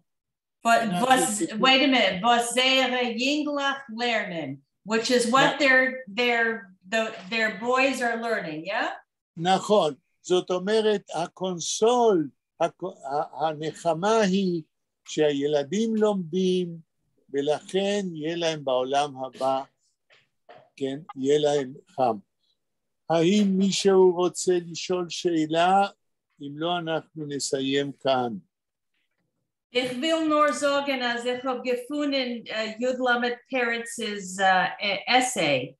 But וואָס, wait a minute, וואָס זייערע ייִנגלעך לערנען, which is what their boys are learning, yeah? נכון, זאת אומרת, ה console, הנחמה היא שהילדים לומדים, ולכן יהיה להם בעולם הבא, כן, יהיה להם חם. האם מישהו רוצה לשאול שאלה? אם לא, אנחנו נסיים כאן. איך וויל נאָר זאָגן, אַז איך האָב געפֿונען יוד למד פּרצ's essay.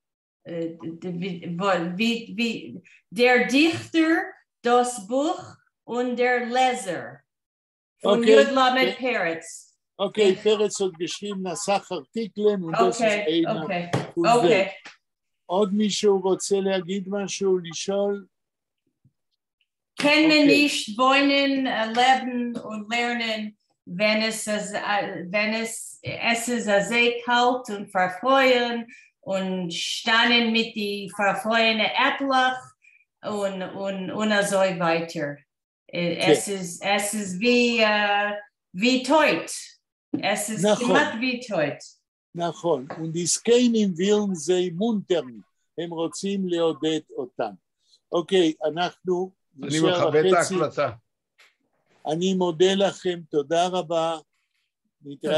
ווי, דער דיכטער, דאָס בוך און דער לעזער. פֿון יוד למד פּרץ. אוקיי, פרץ האָט געשריבן אַ סך אַרטיקלען, און דאָס איז איינער פֿון זיי. עוד מישהו רוצה להגיד משהו, לשאול? קען מען אוקיי. נישט וואוינען, לעבן און לערנען, ווען עס איז אַזוי קאַלט און פֿאַרפֿרוירן און שטאַנען מיט די פֿאַרפֿרוירענע עפּלעך און אַזוי ווײַטער. עס איז ווי טויט. עס איז כּמעט ווי טויט. נכון, און די זקנים ווילן זיי מונטערן, הם רוצים לעודד אותם. אוקיי, אנחנו אני מכבד את ההחלטה. אני מודה לכם, תודה רבה. נתראה.